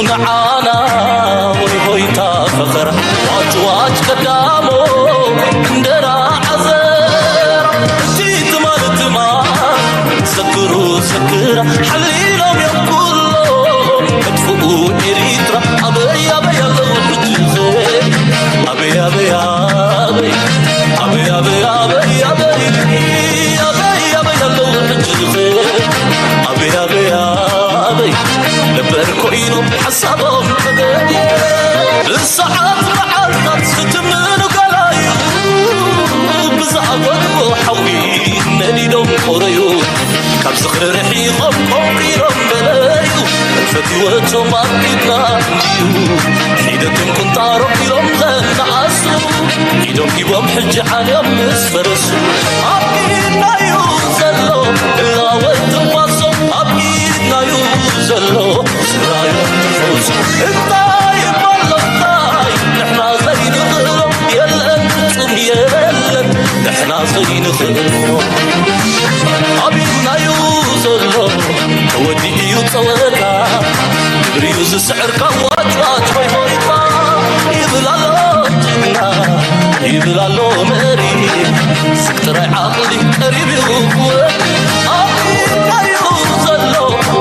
ንዓና ወይ ሆይታ ፈኸራ ዋጭ ዋጭ ቀዳሞ እንደራ ዓዘራ እቲ ትማል ትማል ዘክሩ ዘክራ ሓሊሎም እዮም ኩሎ መጥፍኡ ኤሪትራ ኣበይ ኣበይ ኣለዉ ሕጂ ኸ ኣበይ ኣበይ ኣበይ ኣበይ ኣበይ ኣበይ ኣበይ ኣበይ ኣበይ ኣለዉ ሕጂ ኸ ኣበይ ኣበይ ኣበይ ነበር ኮይኑ ሓሳቦም ተገድየ ብሰዓት መዓልታት ዝትምኑ ገላዩ ብዝኣበድዎ ሓዊ ነዲዶም ቆረዩ ካብ ዝኽሪ ርሒቖም ቆንቂሎም በለዩ እንፈትወቶም ኣቢድና እንድዩ ሒደቶም ቁንጣሮም ኢሎም ዘናኣሱ ኢዶም ሂቦም ሕጂ ዓልዮም ምስ ፈረሱ ኣብ ኢድናዩ ዘሎ እላወት ትንፋሶም ኣብ ኢድናዩ ዘሎ ስራዮም ንፈውሱ እንታይ እሞ ኣሎ እንታይ ንሕና ዘይንኽእሎ የለን ፍጹም የለን ንሕና ዘይንኽእሎ ኣብ ኢድናዩ ዘሎ ተወዲኡ እዩ ጸወታ ግብሪዩ ዝስዕር ካብ ዋጭዋጭ ወይ ሆይታ ይብል ኣሎ ጅግና ይብል ኣሎ መሪ ስቅ ጥራይ ዓቕሊ ቀሪብ እዩ ክወድ ኣብ ኢድናዩ ዘሎ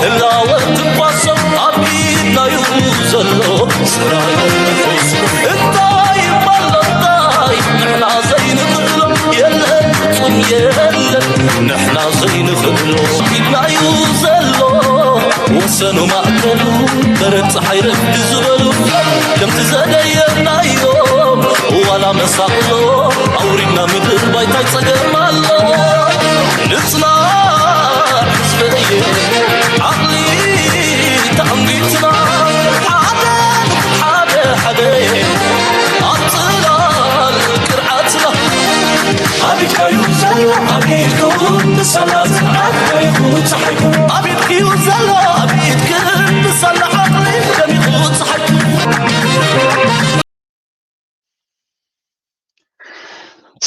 ህላወ ትንፋሶም ኣብ ኢድናዩ ዘሎ ስራዮ ንፈውሱ እንታይ እሞ ኣሎ እንታይ ንሕና ዘይንኽእሎ የለን ፍጹም የለን ንሕና ዘይንኽእሎ ኢድናዩ ዘሎ ወሰኑ ማእከሉ በረድ ፀሓይ ረፍዲ ዝበሉ ከምቲ ዘደየናዮም ዋላ መሳቕሎ ኣውሪድና ምድር ባይታይ ፀገም ኣሎ ንፅናዕ ህዝበየ ዓቕሊ ተኣንጊትና ሓደ ሓደ ሓደ ኣብ ፅላል ቅርዓትና ኣቢድካዩ ዘሎ ኣቢድኩም ብሰላት ዓድካይኹ ፀሓይኩ ኣቢድክዩ ዘሎ ኣቢድክን ብሰላ ዓቕሊ ደሚኹ ፀሓይኩ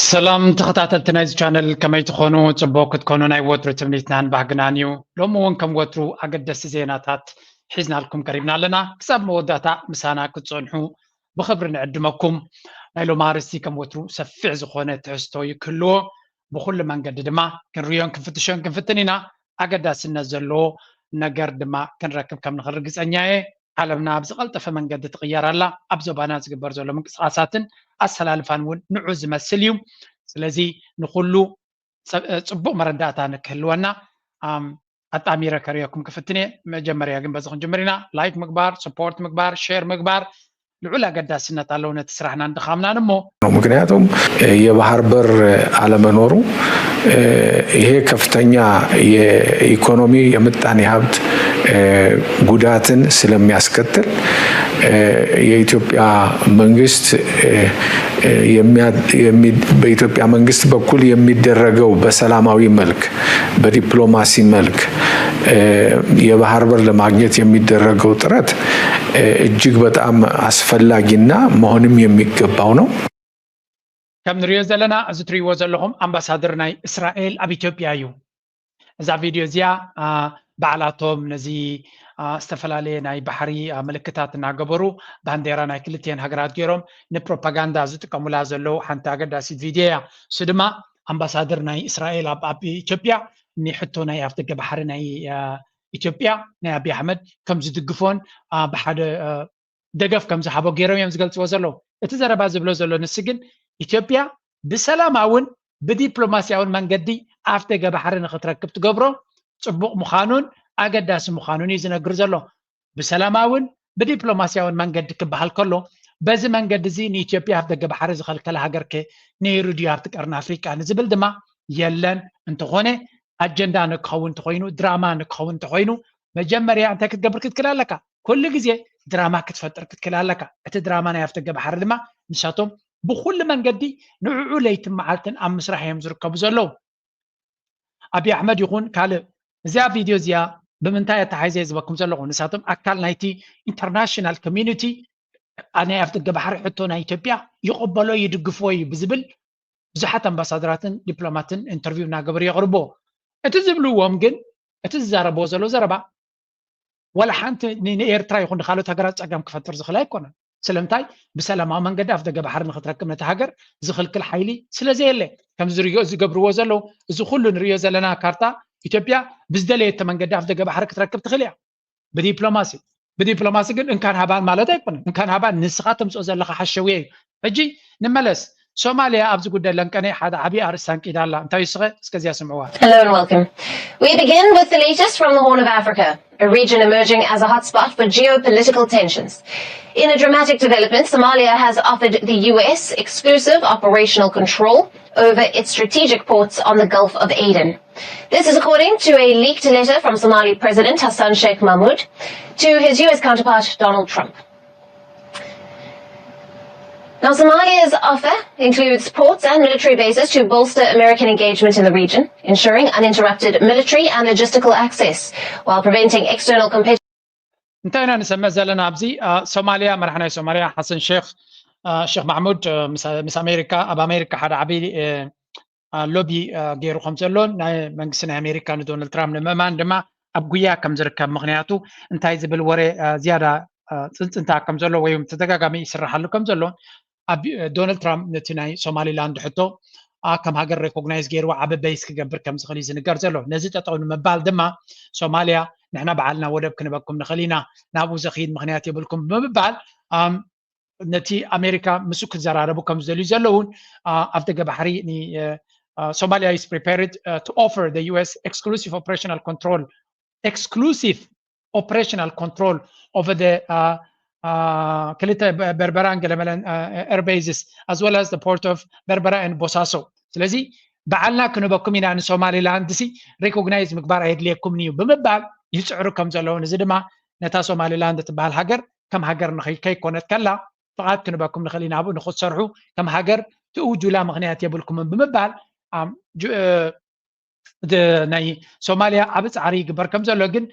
ሰላም ተኸታተልቲ ናይዚ ቻነል ከመይ ትኾኑ? ፅቡቅ ክትኮኑ ናይ ወትሩ ትምኒትናን ባህግናን እዩ። ሎሚ እውን ከም ወትሩ ኣገደስቲ ዜናታት ሒዝናልኩም ቀሪብና ኣለና። ክሳብ መወዳእታ ምሳና ክትፀንሑ ብኽብሪ ንዕድመኩም። ናይ ሎም ኣርእስቲ ከም ወትሩ ሰፊሕ ዝኾነ ትሕዝቶ እዩ ክህልዎ። ብኹሉ መንገዲ ድማ ክንርእዮን ክንፍትሾን ክንፍትን ኢና። ኣገዳስነት ዘለዎ ነገር ድማ ክንረክብ ከም ንኽእል ርግፀኛ እየ። ዓለምና ብዝቐልጠፈ መንገዲ ትቕየር ኣላ። ኣብ ዞባና ዝግበር ዘሎ ምንቅስቓሳትን ኣሰላልፋን እውን ንዑ ዝመስል እዩ። ስለዚ ንኹሉ ፅቡቕ መረዳእታ ንክህልወና ኣጣሚረ ከርእየኩም ክፍትን እየ። መጀመርያ ግን በዚ ክንጅምር ኢና። ላይክ ምግባር፣ ሰፖርት ምግባር፣ ሼር ምግባር ልዑል ኣገዳስነት ኣለዎ ነቲ ስራሕናን ድኻምናን እሞ ነው። ምክንያቱም የባህር በር አለመኖሩ ይሄ ከፍተኛ የኢኮኖሚ የምጣኔ ሀብት ጉዳትን ስለሚያስከትል የኢትዮጵያ መንግስት በኢትዮጵያ መንግስት በኩል የሚደረገው በሰላማዊ መልክ በዲፕሎማሲ መልክ የባህር በር ለማግኘት የሚደረገው ጥረት እጅግ በጣም አስፈላጊና መሆንም የሚገባው ነው። ከም ንሪኦ ዘለና እዚ ትሪእዎ ዘለኹም ኣምባሳደር ናይ እስራኤል ኣብ ኢትዮጵያ እዩ። እዛ ቪድዮ እዚኣ ባዕላቶም ነዚ ዝተፈላለየ ናይ ባሕሪ ምልክታት እናገበሩ ባንዴራ ናይ ክልቲኤን ሃገራት ገይሮም ንፕሮፓጋንዳ ዝጥቀሙላ ዘለዉ ሓንቲ ኣገዳሲት ቪድዮ እያ። እሱ ድማ ኣምባሳደር ናይ እስራኤል ኣብ ኢትዮጵያ ንሕቶ ናይ ኣፍደገ ባሕሪ ናይ ኢትዮጵያ ናይ ኣብይ ኣሕመድ ከም ዝድግፎን ብሓደ ደገፍ ከም ዝሃቦ ገይሮም እዮም ዝገልፅዎ ዘለዉ። እቲ ዘረባ ዝብሎ ዘሎ ንሱ ግን ኢትዮጵያ ብሰላማውን ብዲፕሎማስያውን መንገዲ ኣፍደገ ባሕሪ ንክትረክብ ትገብሮ ፅቡቕ ምዃኑን ኣገዳሲ ምዃኑን እዩ ዝነግር ዘሎ። ብሰላማውን ብዲፕሎማስያውን መንገዲ ክበሃል ከሎ በዚ መንገዲ እዚ ንኢትዮጵያ ኣፍደገ ባሕሪ ዝኸልከለ ሃገር ከ ነይሩ ድዩ ኣብቲ ቀርኒ ኣፍሪቃ ንዝብል ድማ የለን። እንተኾነ ኣጀንዳ ንክኸውን እንተኾይኑ ድራማ ንክኸውን እንተኾይኑ መጀመርያ እንታይ ክትገብር ክትክእል ኣለካ? ኩሉ ግዜ ድራማ ክትፈጥር ክትክእል ኣለካ። እቲ ድራማ ናይ ኣፍደገ ባሕሪ ድማ ንሳቶም ብኩሉ መንገዲ ንዕዑ ለይትን መዓልትን ኣብ ምስራሕ እዮም ዝርከቡ ዘለዉ። ኣብይ ኣሕመድ ይኹን ካልእ እዚኣ ቪድዮ እዚኣ ብምንታይ ኣተሓይዘ ዝበኩም ዘለኹ ንሳቶም ኣካል ናይቲ ኢንተርናሽናል ኮሚኒቲ ናይ ኣፍደገ ባሕሪ ሕቶ ናይ ኢትዮጵያ ይቕበሎ ይድግፍዎ እዩ ብዝብል ብዙሓት ኣምባሳደራትን ዲፕሎማትን ኢንተርቪው እናገበሩ የቕርቦ። እቲ ዝብልዎም ግን እቲ ዝዛረብዎ ዘሎ ዘረባ ወላ ሓንቲ ን- ንኤርትራ ይኹን ንካልኦት ሃገራት ጸገም ክፈጥር ዝኽእል ኣይኮነን። ስለምንታይ? ብሰላማዊ መንገዲ ኣፍ ደገ ባሕሪ ንክትረክብ ነቲ ሃገር ዝኽልክል ሓይሊ ስለዘየለ፣ ከም ዝሪኦ ዝገብርዎ ዘለዉ፣ እዚ ኩሉ ንሪኦ ዘለና ካርታ፣ ኢትዮጵያ ብዝደለየቶ መንገዲ ኣፍ ደገ ባሕሪ ክትረክብ ትኽእል እያ። ብዲፕሎማሲ ብዲፕሎማሲ ግን እንካን ሃባን ማለት ኣይኮነን። እንካን ሃባን ንስኻ ተምፅኦ ዘለኻ ሓሸውየ እዩ። ሕጂ ንመለስ። ሶማልያ ኣብዚ ጉዳይ ለንቀነ ሓደ ዓብዪ ኣርእስቲ ኣንቂዳ ኣላ። እንታይ እስኸ እስከዚያ ስምዕዋ። Hello and welcome. We begin with the latest from the Horn of Africa, a region emerging as a hotspot for geopolitical tensions. In a dramatic development, Somalia has offered the U S exclusive operational control over its strategic ports on the Gulf of Aden. This is according to a leaked letter from Somali President Hassan Sheikh Mahmoud to his U S counterpart Donald Trump. Now, Somalia's offer includes ports and military bases to bolster American engagement in the region, ensuring uninterrupted military and logistical access while preventing external competitors. እንታይ ኢና ንሰምዕ ዘለና ኣብዚ? ሶማልያ፣ መራሕ ናይ ሶማልያ ሓሰን ሼክ ሼክ ማሕሙድ ምስ ኣሜሪካ፣ ኣብ ኣሜሪካ ሓደ ዓብዪ ሎቢ ገይሩ ከም ዘሎን ናይ መንግስቲ ናይ ኣሜሪካ ንዶናልድ ትራምፕ ንምእማን ድማ ኣብ ጉያ ከም ዝርከብ፣ ምክንያቱ እንታይ ዝብል ወረ ዝያዳ ፅንፅንታ ከም ዘሎ ወይ ተደጋጋሚ ይስራሓሉ ከም ዘሎ፣ ዶናልድ ትራምፕ ነቲ ናይ ሶማሊላንድ ሕቶ ከም ሃገር ሬኮግናይዝ ገይርዋ ዓቢ በይስ ክገብር ከም ዝኽእል እዩ ዝንገር ዘሎ። ነዚ ጠጠው ንምባል ድማ ሶማልያ ንሕና ባዕልና ወደብ ክንበኩም ንኽእል ኢና፣ ናብኡ ዘኽይድ ምክንያት የብልኩም ብምባል ነቲ ኣሜሪካ ምስኡ ክዘራረቡ ከም ዝደልዩ ዘለውን ኣብ ደገ ባሕሪ Somalia is prepared to offer the U S exclusive operational control exclusive operational control over the ክልተ በርበራን ገለመለን air bases as well as the port of በርበራ and ቦሳሶ። ስለዚ ባዕልና ክንበኩም ኢና፣ ንሶማሊላንድ ሲ ሪኮግናይዝ ምግባር ኣየድልየኩምን እዩ ብምባል ይፅዕሩ ከም ዘለዉ፣ እዚ ድማ ነታ ሶማሊላንድ ትበሃል ሃገር ከም ሃገር ከይኮነት ከላ ፍቓድ ክንበኩም ንኽእል ኢና፣ ኣብኡ ንክትሰርሑ ከም ሃገር ትእውጁላ ምክንያት የብልኩምን ብምባል ናይ ሶማልያ ዓቢ ጻዕሪ ይግበር ከም ዘሎ፣ ግን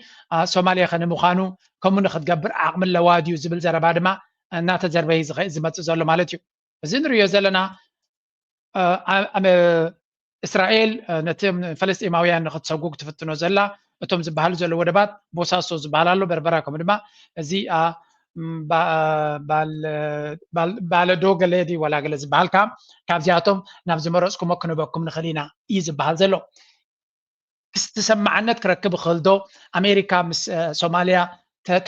ሶማልያ ከ ንምዃኑ ከምኡ ንክትገብር ዓቕሚ ኣለዋ ድዩ ዝብል ዘረባ ድማ እናተዘርበየ ዝመጽእ ዘሎ ማለት እዩ። እዚ ንሪኦ ዘለና እስራኤል ነቲ ፈለስጢማውያን ንክትሰጉግ ትፍትኖ ዘላ፣ እቶም ዝበሃሉ ዘለዉ ወደባት ቦሳሶ ዝበሃል ኣሎ፣ በርበራ ከምኡ ድማ እዚ ባለዶ ገለ ድዩ ዋላ ገለ ዝበሃል ከዓ ካብዚኣቶም ናብ ዝመረፅኩሞ ክንበኩም ንኽእል ኢና እዩ ዝበሃል ዘሎ። ክስትሰማዕነት ክረክብ ይኽእል ዶ? ኣሜሪካ ምስ ሶማልያ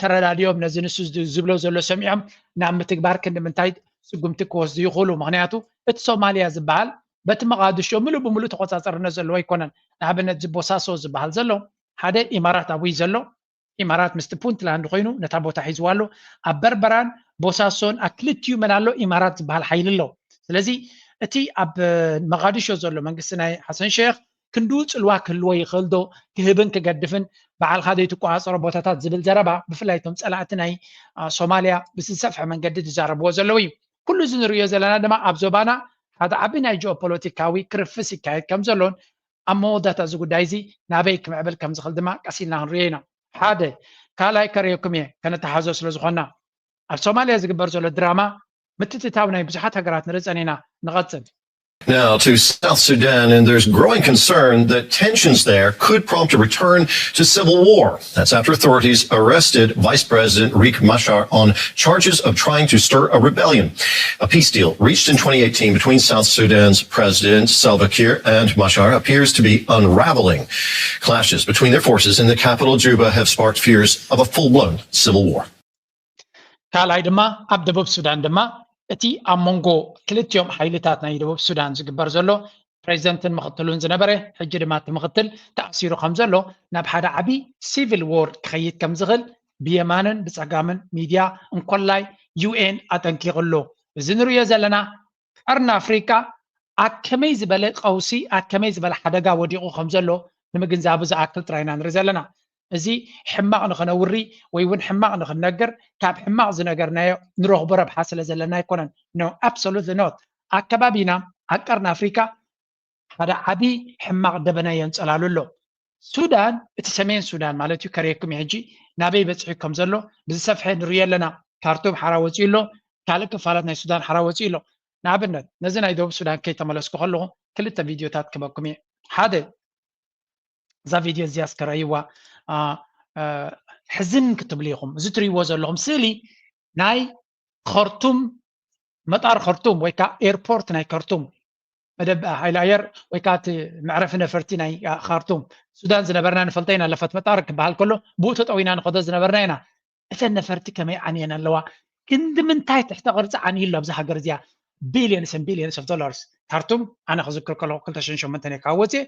ተረዳዲኦም ነዚ ንሱ ዝብሎ ዘሎ ሰሚዖም ናብ ምትግባር ክንዲ ምንታይ ስጉምቲ ክወስዱ ይኽእሉ? ምክንያቱ እቲ ሶማልያ ዝበሃል በቲ መቓድሾ ምሉእ ብምሉእ ተቆፃፀርነት ዘለዎ ኣይኮነን። ንኣብነት እዚ ቦሳሶ ዝበሃል ዘሎ ሓደ ኢማራት ኣብኡ እዩ ዘሎ። ኢማራት ምስቲ ፑንትላንድ ኮይኑ ነታ ቦታ ሒዝዋ ኣሎ። ኣብ በርበራን ቦሳሶን ኣብ ክልቲኡ መን ኣሎ? ኢማራት ዝበሃል ሓይሊ ኣሎ። ስለዚ እቲ ኣብ መቓድሾ ዘሎ መንግስቲ ናይ ሓሰን ሼክ ክንድኡ ፅልዋ ክህልዎ ይኽእል ዶ? ክህብን ክገድፍን ባዕልኻ ዘይትቆፃፀሮ ቦታታት ዝብል ዘረባ ብፍላይ እቶም ፀላእቲ ናይ ሶማልያ ብዝሰፍሐ መንገዲ ዝዛረብዎ ዘለዉ እዩ። ኩሉ እዚ ንሪኦ ዘለና ድማ ኣብ ዞባና ሓደ ዓቢ ናይ ጂኦፖለቲካዊ ክርፍስ ይካየድ ከም ዘሎን ኣብ መወዳእታ እዚ ጉዳይ እዚ ናበይ ክምዕብል ከም ዝኽእል ድማ ቀስ ኢልና ክንሪኦ ኢና። ሓደ ካልኣይ ከርእየኩም እየ፣ ከነተሓዞ ስለ ዝኾንና። ኣብ ሶማልያ ዝግበር ዘሎ ድራማ ምትእትታው ናይ ብዙሓት ሃገራት ንርኢ ጸኒሕና። ንቐጽል። Now to South Sudan, and there's growing concern that tensions there could prompt a return to civil war. That's after authorities arrested Vice President Riek Machar on charges of trying to stir a rebellion. A peace deal reached in twenty eighteen between South Sudan's President Salva Kiir and Machar appears to be unraveling. Clashes between their forces in the capital, Juba, have sparked fears of a full blown civil war. ካልኣይ ድማ ኣብ ደቡብ ሱዳን ድማ እቲ ኣብ መንጎ ክልቲኦም ሓይልታት ናይ ደቡብ ሱዳን ዝግበር ዘሎ ፕሬዚደንትን ምኽትሉን ዝነበረ ሕጂ ድማ እቲ ምኽትል ተኣሲሩ ከም ዘሎ ናብ ሓደ ዓቢ ሲቪል ዎር ክኸይድ ከም ዝኽእል ብየማንን ብጸጋምን ሚድያ እንኮላይ ዩ ኤን ኣጠንቂቑ ኣሎ። እዚ ንርእዮ ዘለና ቀርኒ ኣፍሪቃ ኣብ ከመይ ዝበለ ቀውሲ ኣብ ከመይ ዝበለ ሓደጋ ወዲቑ ከም ዘሎ ንምግንዛቡ ዝኣክል ጥራይ ኢና ንርኢ ዘለና። እዚ ሕማቕ ንኸነውሪ ወይ እውን ሕማቕ ንኽንነግር ካብ ሕማቕ ዝነገርናዮ ንረኽቦ ረብሓ ስለ ዘለና ኣይኮነን። No, absolutely not። ኣብ ከባቢና ኣብ ቀርኒ ኣፍሪካ ሓደ ዓቢ ሕማቕ ደበና የንጸላሉ ኣሎ። ሱዳን፣ እቲ ሰሜን ሱዳን ማለት እዩ፣ ከርእየኩም ሕጂ ናበይ በጺሑ ከም ዘሎ ብዝሰፍሐ ንርእዮ ኣለና። ካርቱም ሓራ ወጺኡ ኣሎ፣ ካልእ ክፋላት ናይ ሱዳን ሓራ ወጺኡ ኣሎ። ንኣብነት ነዚ ናይ ደቡብ ሱዳን ከይተመለስኩ ከለኹ ክልተ ቪድዮታት ክበኩም እየ። ሓደ እዛ ቪድዮ እዚኣ እስከ ረእይዋ። ሕዝን ክትብሉ ኢኹም። እዚ ትሪእዎ ዘለኹም ስእሊ ናይ ኸርቱም፣ መጣር ኸርቱም ወይ ከዓ ኤርፖርት ናይ ከርቱም፣ መደብ ሓይሊ ኣየር ወይ ከዓ እቲ መዕረፊ ነፈርቲ ናይ ካርቱም። ሱዳን ዝነበርና ንፈልጦ ኢና። ለፈት መጣር ክበሃል ከሎ ብኡ ተጠዊና ንኸዶ ዝነበርና ኢና። እተን ነፈርቲ ከመይ ዓንየን ኣለዋ? ክንዲ ምንታይ ትሕተ ቅርፂ ዓንዩ ኣሎ ኣብዛ ሃገር እዚኣ? Billions and billions of dollars። ካርቱም ኣነ ክዝክር ከለኹ ክልተ ሽሕን ሸሞንተን እየ ካብ ወፅየ።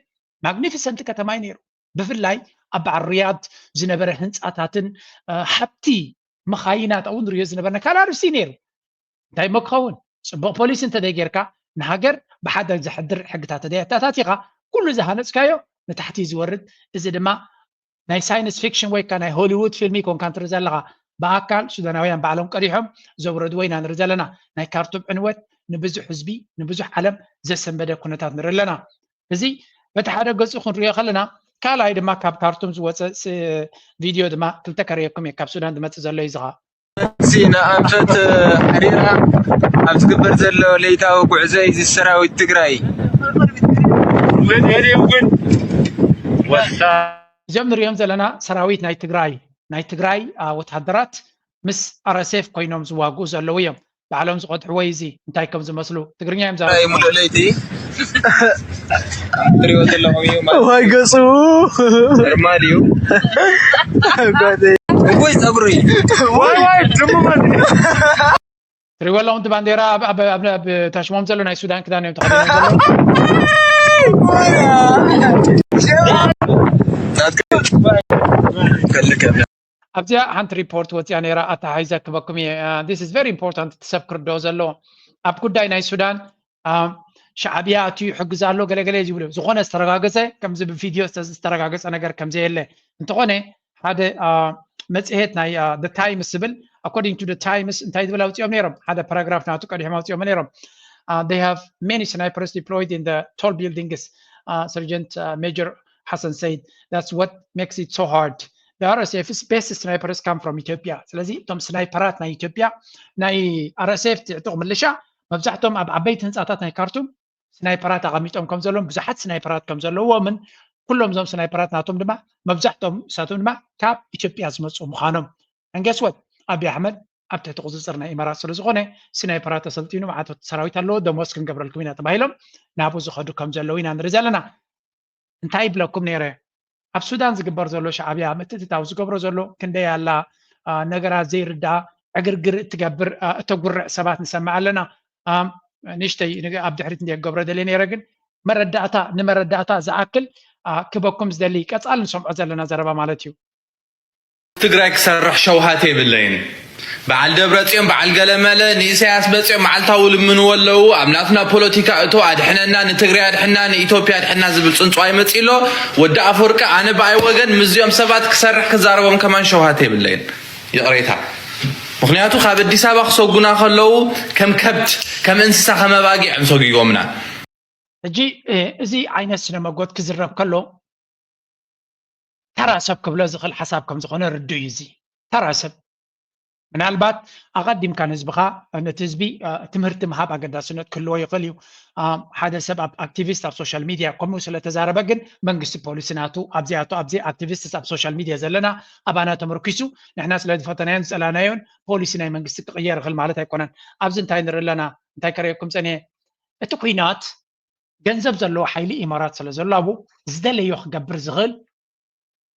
ማግኒፊሰንት ከተማ እዩ ነይሩ። ብፍላይ ኣብ በዓል ሪያድ ዝነበረ ህንፃታትን ሃብቲ መኻይናት ኣብኡ ንሪኦ ዝነበርና ካልእ ኣርእስቲ እዩ ነይሩ። እንታይ እሞ ክኸውን? ፅቡቕ ፖሊሲ እንተዘይጌርካ፣ ንሃገር ብሓደ ዘሕድር ሕግታት ተዘይኣተኣታቲኻ፣ ኩሉ ዝሃነፅካዮ ንታሕቲ ዝወርድ። እዚ ድማ ናይ ሳይንስ ፊክሽን ወይ ከዓ ናይ ሆሊውድ ፊልም ይኮንካ ንትርኢ ዘለኻ። ብኣካል ሱዳናውያን ባዕሎም ቀዲሖም ዘውረድዎ ኢና ንርኢ ዘለና። ናይ ካርቱም ዕንወት ንብዙሕ ህዝቢ፣ ንብዙሕ ዓለም ዘሰንበደ ኩነታት ንርኢ ኣለና። እዚ በቲ ሓደ ገፁ ክንሪኦ ከለና፣ ካልኣይ ድማ ካብ ካርቱም ዝወፀ ስ-፣ ቪድዮ ድማ ክልተ ከርእየኩም እየ። ካብ ሱዳን ዝመፅእ ዘሎ እዩ ዝኻ። እዚ ንኣንፈት ሓሪራ ኣብ ዝግበር ዘሎ ለይታዊ ጉዕዞ እዩ ሰራዊት ትግራይ። እዚኦም ንሪኦም ዘለና ሰራዊት ናይ ትግራይ፣ ናይ ትግራይ፣ አ፣ ወታደራት ምስ ኣር ኤስ ኤፍ ኮይኖም ዝዋግኡ ዘለዉ እዮም። ባዕሎም ዝቐድሕዎ እዩ። እዚ እንታይ ከም ዝመስሉ ትግርኛ እዮም ዝዛረቡ። ሙሉእ ለይቲ ትሪእዎ ዘለኹም እዩ ማለት ዋይ ገፁ ኖርማል እዩ። እወይ ፀጉሪ ዋይ ዋይ ድሙ ትሪእዎ ኣለኹም እቲ ባንዴራ ኣብ- ኣብ ኣብ- ኣብ ታሽሞም ዘሎ ናይ ሱዳን ክዳን እዮም ተኸዲኖም ዘለዉ። ኣብዚኣ ሓንቲ ሪፖርት ወፂኣ ነይራ፣ ኣተሓሒዘ ክበኩም እየ። Uh, this is very important፣ እቲ ሰብ ክርድኦ ዘለዎ። ኣብ ጉዳይ ናይ ሱዳን፣ uh፣ ሻዕብያ ኣትዩ ይሕግዝ ኣሎ ገለገለ ዝብሉ፣ ዝኾነ ዝተረጋገፀ፣ ከምዚ ብቪድዮ ዝተረጋገፀ ነገር ከምዘየለ። እንተኾነ ሓደ፣ uh፣ መፅሄት ናይ፣ uh፣ ታይምስ ዝብል፣ according to the ታይምስ እንታይ ዝብል ኣውፂኦም ነይሮም? ሓደ ፓራግራፍ ናቱ ቀዲሖም ኣውፂኦም ነይሮም። Uh, they have many snipers deployed in the tall buildings, uh, Sergeant, uh, Major Hassan said. That's what makes it so hard. The R S F's best snipers come from Ethiopia። ስለዚ እቶም ስናይፐራት ናይ ኢትዮጵያ፣ ናይ ኣር ኤስ ኤፍ ትዕጡቕ ምልሻ መብዛሕትኦም ኣብ ዓበይቲ ህንፃታት ናይ ካርቱም ስናይፐራት ኣቐሚጦም ከም ዘለዎም፣ ብዙሓት ስናይፐራት ከም ዘለዎምን፣ ኩሎም እዞም ስናይፐራት ናቶም ድማ መብዛሕትኦም ንሳቶም ድማ ካብ ኢትዮጵያ ዝመፁ ምዃኖም። And guess what? ኣብይ ኣሕመድ ኣብ ትሕቲ ቁፅፅር ናይ ኢማራት ስለ ዝኾነ፣ ስናይፐራት ተሰልጢኑ፣ መዓት ሰራዊት ኣለዎ፣ ደሞዝ ክንገብረልኩም ኢና ተባሂሎም ናብኡ ዝኸዱ ከም ዘለዉ ኢና ንርኢ ዘለና። እንታይ ይብለኩም ነይረ? ኣብ ሱዳን ዝግበር ዘሎ ሻዕብያ ምትእትታው ዝገብሮ ዘሎ ክንደይ ኣላ፣ አ፣ ነገራት ዘይርዳእ ዕግርግር እትገብር፣ አ፣ እተጉርዕ ሰባት ንሰምዕ ኣለና። አ፣ ንእሽተይ ንግ-፣ ኣብ ድሕሪት እንደ ክገብሮ ደልየ ነይረ፣ ግን መረዳእታ፣ ንመረዳእታ ዝኣክል፣ አ፣ ክበኩም ዝደሊ ቀጻሊ ንሰምዖ ዘለና ዘረባ ማለት እዩ። ትግራይ ክሰርሕ ሸውሃት የብለይን። በዓል ደብረፅዮን በዓል ገለመለ ንኢሳያስ መፅኦም መዓልታዊ ልምንዎ ኣለዉ። ኣብ ናትና ፖለቲካ እቶ ኣድሕነና፣ ንትግራይ ኣድሕና፣ ንኢትዮጵያ ኣድሕና ዝብል ፅንፅዋይ መፂ ኣሎ። ወዲ ኣፈወርቂ ኣነ ብኣይ ወገን ምስዚኦም ሰባት ክሰርሕ ክዛረቦም ከማን ሸውሃት የብለይን። ይቕሬታ። ምኽንያቱ ካብ ኣዲስ ኣበባ ክሰጉና ከለዉ ከም ከብት ከም እንስሳ ከም ኣባጊዕ እዮም ሰጒጎምና። ሕጂ፣ እ፣ እዚ ዓይነት ስነ መጎት ክዝረብ ከሎ ተራ ሰብ ክብሎ ዝኽእል ሓሳብ ከም ዝኾነ ርዱእ እዩ። እዚ ተራ ሰብ ምናልባት ኣቐዲምካ ንህዝብኻ፣ ነቲ ህዝቢ፣ እ፣ ትምህርቲ ምሃብ ኣገዳስነት ክህልዎ ይኽእል እዩ። እ፣ ሓደ ሰብ ኣብ ኣክቲቪስት ኣብ ሶሻል ሚድያ ከምኡ ስለ ተዛረበ ግን መንግስቲ ፖሊሲ ናቱ ኣብዚኣቶ ኣብዚ ኣክቲቪስት ኣብ ሶሻል ሚድያ ዘለና ኣባና ተመርኪሱ ንሕና ስለ ዝፈተናዮን ዝጸላናዮን ፖሊሲ ናይ መንግስቲ ክቕየር ይኽእል ማለት ኣይኮነን። ኣብዚ እንታይ ንርኢ ኣለና? እንታይ ከርእየኩም ጸኒሐ? እቲ ኲናት ገንዘብ ዘለዎ ሓይሊ ኢማራት ስለ ዘሎ ኣብኡ ዝደለዮ ክገብር ዝኽእል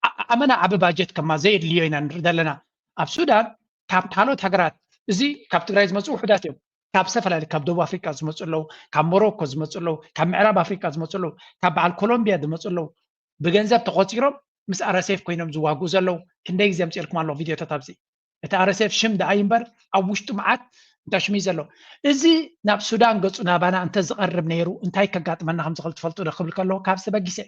ኣ-፣ ኣመና ዓቢ ባጀት ከማ ዘየድልዮ ኢና ንርኢ ዘለና። ኣብ ሱዳን ካብ ካልኦት ሃገራት፣ እዚ ካብ ትግራይ ዝመጹ ውሑዳት እዮም። ካብ ዝተፈላለየ፣ ካብ ደቡብ ኣፍሪቃ ዝመጹ ኣለዉ፣ ካብ ሞሮኮ ዝመጹ ኣለዉ፣ ካብ ምዕራብ ኣፍሪቃ ዝመጹ ኣለዉ፣ ካብ በዓል ኮሎምቢያ ዝመጹ ኣለዉ። ብገንዘብ ተቖጺሮም ምስ ኣር ኤስ ኤፍ ኮይኖም ዝዋግኡ ዘለዉ ክንደይ ግዜ ኣምጺኤልኩም ኣለኹ ቪድዮታት ኣብዚ። እቲ ኣር ኤስ ኤፍ ሽም ደኣ እዩ እምበር ኣብ ውሽጡ መዓት ተሽሚ ዘሎ። እዚ ናብ ሱዳን ገጹ ናባና እንተ ዝቐርብ ነይሩ እንታይ ከጋጥመና ከም ዝኽእል ትፈልጡ ዶ ክብል ከለኹ ካብዚ ተበጊሰ።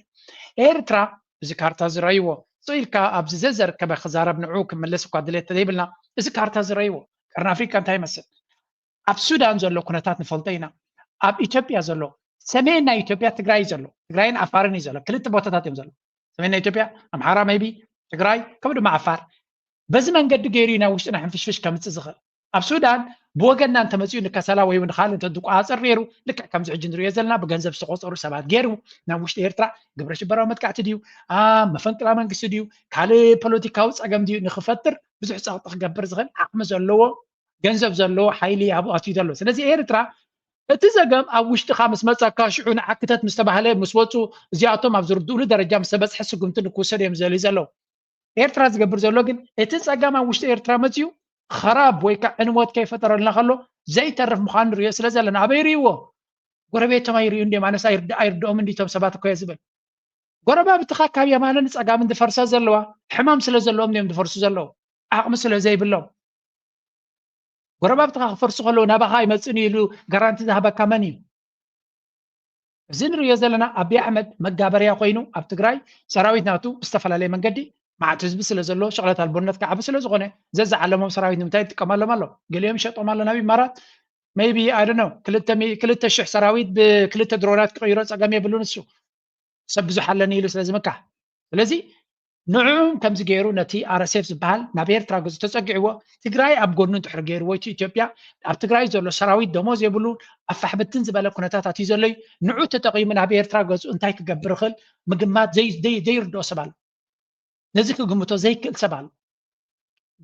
ኤርትራ፣ እዚ ካርታ ዝረእይዎ፣ ስቕ ኢልካ ኣብዚ ዘዘርከበ ክዛረብ ንዕኡ ክምልስ እኳ ድሌት ተዘይብልና፣ እዚ ካርታ ዝረእይዎ ቀርኒ ኣፍሪቃ እንታይ ይመስል? ኣብ ሱዳን ዘሎ ኩነታት ንፈልጦ ኢና። ኣብ ኢትዮጵያ ዘሎ፣ ሰሜን ናይ ኢትዮጵያ ትግራይ እዩ ዘሎ፣ ትግራይን ዓፋርን እዩ ዘሎ፣ ክልተ ቦታታት እዮም ዘሎ። ሰሜን ናይ ኢትዮጵያ ኣምሓራ፣ ሜይቢ ትግራይ፣ ከምኡ ድማ ዓፋር። በዚ መንገዲ ገይሩ እዩ ናብ ውሽጥና ሕንፍሽፍሽ ከምፅእ ዝኽእል። ኣብ ሱዳን ብወገንና እንተመፅኡ ንከሰላ ወይ እውን ካልእ እንተዝቆፃፀር ነይሩ፣ ልክዕ ከምዚ ሕጂ ንሪኦ ዘለና ብገንዘብ ዝተቆፀሩ ሰባት ገይሩ ናብ ውሽጢ ኤርትራ ግብረ ሽበራዊ መጥቃዕቲ ድዩ፣ ኣብ መፈንቅላ መንግስቲ ድዩ፣ ካልእ ፖለቲካዊ ፀገም ድዩ ንክፈጥር ብዙሕ ፀቕጢ ክገብር ዝኽእል ዓቕሚ ዘለዎ፣ ገንዘብ ዘለዎ ሓይሊ ኣብኡ ኣትዩ ዘሎ። ስለዚ ኤርትራ እቲ ዘገም ኣብ ውሽጥኻ ምስ መፀካ ሽዑ ንዓክተት ምስ ተባህለ ምስ ወፁ እዚኣቶም ኣብ ዝርድኡሉ ደረጃ ምስ ተበፅሐ ስጉምቲ ንክውሰድ እዮም ዝደልዩ ዘለዉ። ኤርትራ ዝገብር ዘሎ ግን እቲ ፀገም ኣብ ውሽጢ ኤርትራ መፅዩ ኸራብ ወይ ከዓ ዕንወት ከይፈጠረልና ከሎ ዘይተርፍ ምዃኑ ንሪኦ ስለ ዘለና ኣበይ ርእይዎ? ጎረቤቶም ኣይርእዩ እንዲዮም ኣነስ ኣይርድኦም እንዲቶም ሰባት እኮ እየ ዝብል። ጎረባብትኻ ካብ የማንን ፀጋምን ዝፈርሳ ዘለዋ ሕማም ስለ ዘለዎም እዮም ዝፈርሱ ዘለዉ፣ ዓቕሚ ስለ ዘይብሎም። ጎረባብትኻ ክፈርሱ ከለዉ ናባኻ ኣይመፅእን ኢሉ ጋራንቲ ዝሃበካ መን እዩ? እዚ ንሪኦ ዘለና ኣብይ ኣሕመድ መጋበርያ ኮይኑ ኣብ ትግራይ ሰራዊት ናቱ ብዝተፈላለየ መንገዲ መዓት ህዝቢ ስለ ዘሎ ሽቕለት ኣልቦነት ክዓቢ ስለ ዝኾነ ዘዝዓለሞም ሰራዊት ንምንታይ ይጥቀመሎም ኣሎ? ገሊኦም ይሸጦም ኣሎ ናብ ኢማራት maybe I don't know ክልተ ሽሕ ሰራዊት ብክልተ ድሮናት ክቕይሮ ፀገም የብሉን እሱ ሰብ ብዙሕ ኣለኒ ኢሉ ስለ ዝምካሕ። ስለዚ ንዕኡም ከምዚ ገይሩ ነቲ ኣረሴፍ ዝበሃል ናብ ኤርትራ ገጹ ተጸጊዕዎ ትግራይ ኣብ ጎኑ እንድሕር ገይርዎ እቲ ኢትዮጵያ ኣብ ትግራይ ዘሎ ሰራዊት ደሞዝ የብሉ ኣፋሕብትን ዝበለ ኩነታት ኣትዩ ዘሎ እዩ። ንዑ ተጠቒሙ ናብ ኤርትራ ገጹ እንታይ ክገብር ይኽእል ምግማት ዘይርድኦ ሰብ ኣሎ። ነዚ ክግምቶ ዘይክእል ሰብ ኣሎ።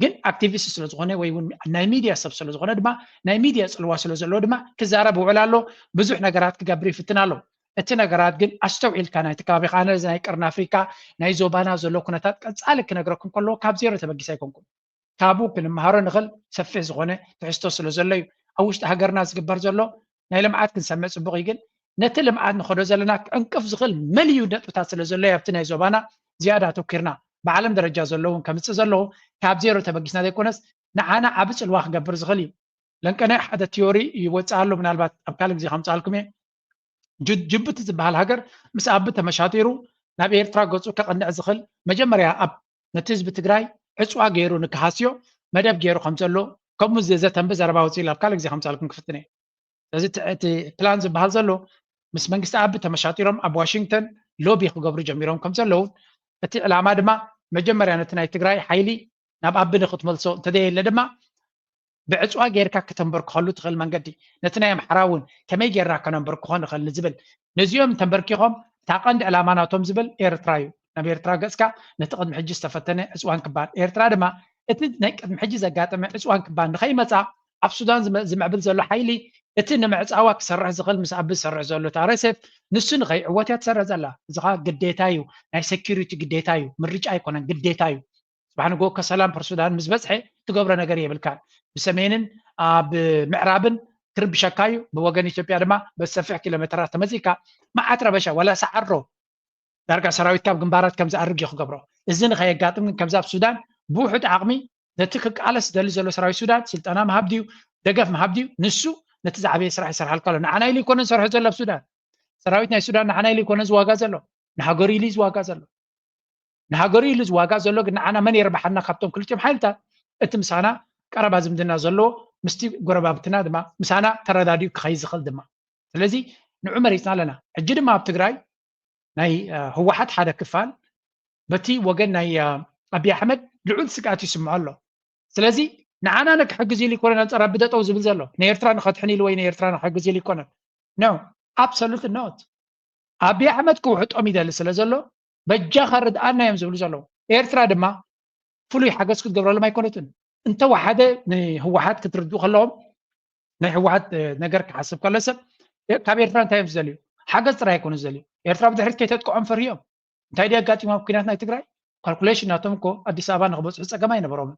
ግን ኣክቲቪስት ስለ ዝኾነ ወይ እውን ናይ ሚድያ ሰብ ስለ ዝኾነ ድማ ናይ ሚድያ ፅልዋ ስለ ዘለዎ ድማ ክዛረብ ይውዕል ኣሎ። ብዙሕ ነገራት ክገብር ይፍትን ኣሎ። እቲ ነገራት ግን ኣስተውዒልካ ናይቲ ከባቢ ከዓ ነዚ ናይ ቀርኒ ኣፍሪካ ናይ ዞባና ዘሎ ኩነታት ቀፃሊ ክነግረኩም ከለዎ ካብ ዜሮ ተበጊሰ ኣይኮንኩም። ካብኡ ክንመሃሮ ንኽእል ሰፊሕ ዝኾነ ትሕዝቶ ስለ ዘሎ እዩ። ኣብ ውሽጢ ሃገርና ዝግበር ዘሎ ናይ ልምዓት ክንሰምዕ ፅቡቕ እዩ፣ ግን ነቲ ልምዓት ንኸዶ ዘለና ክዕንቅፍ ዝኽእል መሊዩ ነጥብታት ስለ ዘሎ ኣብቲ ናይ ዞባና ዝያዳ ኣተኪርና ብዓለም ደረጃ ዘለውን ከምፅእ ዘለዎ ካብ ዜሮ ተበጊስና ዘይኮነስ ንዓና ዓቢ ፅልዋ ክገብር ዝኽእል እዩ። ለንቀነ ሓደ ቲዮሪ ይወፅእ ኣሎ፣ ምናልባት ኣብ ካልእ ግዜ ከምፅኣልኩም እየ። ጅቡቲ ዝበሃል ሃገር ምስ ኣቢ ተመሻጢሩ ናብ ኤርትራ ገፁ ከቕንዕ ዝኽእል መጀመርያ ኣብ ነቲ ህዝቢ ትግራይ ዕፅዋ ገይሩ ንክሃስዮ መደብ ገይሩ ከም ዘሎ ከምኡ ዘተንቢ ዘረባ ወፂኡ ኣብ ካልእ ግዜ ከምፅኣልኩም ክፍትን እየ። ስለዚ እቲ ፕላን ዝበሃል ዘሎ ምስ መንግስቲ ኣቢ ተመሻጢሮም ኣብ ዋሽንግተን ሎቢ ክገብሩ ጀሚሮም ከም ዘለውን እቲ ዕላማ ድማ መጀመርያ ነቲ ናይ ትግራይ ሓይሊ ናብ ኣቢ ንክትመልሶ እንተዘየለ ድማ ብዕፅዋ ጌርካ ከተንበርክኸሉ ትኽእል መንገዲ ነቲ ናይ ኣምሓራ እውን ከመይ ጌርና ከነንበርክኾ ንኽእል ንዝብል ነዚኦም ተንበርኪኾም እታ ቀንዲ ዕላማ ናቶም ዝብል ኤርትራ እዩ። ናብ ኤርትራ ገፅካ ነቲ ቅድሚ ሕጂ ዝተፈተነ ዕፅዋን ክባን ኤርትራ ድማ እቲ ናይ ቅድሚ ሕጂ ዘጋጠመ ዕፅዋን ክባን ንኸይመፃ ኣብ ሱዳን ዝምዕብል ዘሎ ሓይሊ እቲ ንምዕፃዋ ክሰርሕ ዝኽእል ምስ ኣቢ ዝሰርሕ ዘሎ ታረሴፍ ንሱ ንኸይዕወት እያ ትሰርሕ ዘላ። እዚ ኸዓ ግዴታ እዩ፣ ናይ ሴኪሪቲ ግዴታ እዩ፣ ምርጫ ኣይኮነን፣ ግዴታ እዩ። ጽባሕ ንግሆ ከሰላም ፐርሱዳን ምስ በጽሐ ትገብሮ ነገር የብልካን። ብሰሜንን ኣብ ምዕራብን ክርብሸካ እዩ። ብወገን ኢትዮጵያ ድማ በሰፊሕ ኪሎ ሜትራት ተመጺእካ መዓት ረበሻ ዋላ ሰዓሮ ዳርጋ ሰራዊት ካብ ግንባራት ከም ዝኣርግ እዩ ክገብሮ። እዚ ንኸየጋጥም ግን ከምዚ ኣብ ሱዳን ብውሑድ ዓቕሚ ነቲ ክቃለስ ዝደሊ ዘሎ ሰራዊት ሱዳን ስልጠና ምሃብ ድዩ ደገፍ ምሃብ ድዩ ንሱ ነቲ ዝዓበየ ስራሕ ይሰርሓልካ ኣሎ። ንዓና ኢሉ ይኮነ ዝሰርሖ ዘሎ ኣብ ሱዳን ሰራዊት ናይ ሱዳን ንዓና ኢሉ ይኮነ ዝዋጋ ዘሎ ንሃገሩ ኢሉ እዩ ዝዋጋ ዘሎ። ንሃገሩ ኢሉ ዝዋጋ ዘሎ ግን ንዓና መን የርብሓና ካብቶም ክልቲኦም ሓይልታት እቲ ምሳና ቀረባ ዝምድና ዘለዎ ምስቲ ጎረባብትና ድማ ምሳና ተረዳዲኡ ክኸይ ዝኽእል ድማ ስለዚ ንዑ መሪፅና ኣለና። ሕጂ ድማ ኣብ ትግራይ ናይ ህወሓት ሓደ ክፋል በቲ ወገን ናይ ኣብይ ኣሕመድ ልዑል ስግኣት ይስምዖ ኣሎ። ስለዚ ንዓና ንክሕግዝ ኢሉ ይኮነን ኣንፃር ኣቢ ጠጠው ዝብል ዘሎ ንኤርትራ ንኸድሕን ኢሉ ወይ ንኤርትራ ንክሕግዝ ኢሉ ይኮነን። No, absolutely not። ኣብይ ኣሕመድ ክውሕጦም ይደሊ ስለ ዘሎ በጃኻ ርድኣና እዮም ዝብሉ ዘለዉ። ኤርትራ ድማ ፍሉይ ሓገዝ ክትገብረሎም ኣይኮነትን። እንተወሓደ ንህወሓት ክትርድኡ ከለዎም ናይ ህወሓት ነገር ክሓስብ ከሎ ሰብ ካብ ኤርትራ እንታይ እዮም ዝደልዩ? ሓገዝ ጥራይ ኣይኮነ ዝደልዩ። ኤርትራ ብድሕሪት ከይተጥቅዖም ፈርሂኦም እንታይ ድዩ ኣጋጢሙ ኣብ ኩናት ናይ ትግራይ? ካልኩሌሽን ናቶም እኮ ኣዲስ ኣበባ ንክበፅሑ ፀገም ኣይነበሮምን።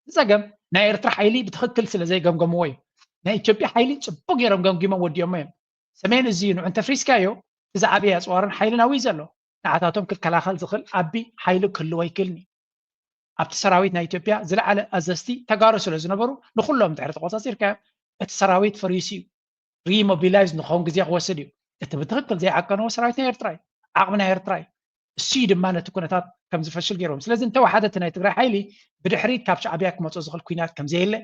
እቲ ፀገም ናይ ኤርትራ ሓይሊ ብትኽክል ስለ ዘይገምገምዎ እዩ። ናይ ኢትዮጵያ ሓይሊ ፅቡቅ ገይሮም ገምጊሞም ወዲኦሞ እዮም። ሰሜን እዚ ንዑ እንተፍሪስካዮ እቲ ዝዓበየ ኣፅዋርን ሓይልን ኣብይ ዘሎ ንዓታቶም ክከላኸል ዝኽእል ዓቢ ሓይሊ ክህልዎ ኣይክእልን እዩ። ኣብቲ ሰራዊት ናይ ኢትዮጵያ ዝለዓለ ኣዘዝቲ ተጋሩ ስለ ዝነበሩ ንኩሎም ድሕሪ ተቆፃፂርካዮም እቲ ሰራዊት ፈሪሱ እዩ። ሪሞቢላይዝ ንክኸውን ግዜ ክወስድ እዩ። እቲ ብትኽክል ዘይዓቀንዎ ሰራዊት ናይ ኤርትራ እዩ። ዓቕሚ ናይ ኤርትራ እዩ። እሱ እዩ ድማ ነቲ ኩነታት ከም ዝፈሽል ገይርዎም። ስለዚ እንተወሓደ እቲ ናይ ትግራይ ሓይሊ ብድሕሪት ካብ ሻዕብያ ክመፆ ዝኽእል ኩናት ከም ዘየለ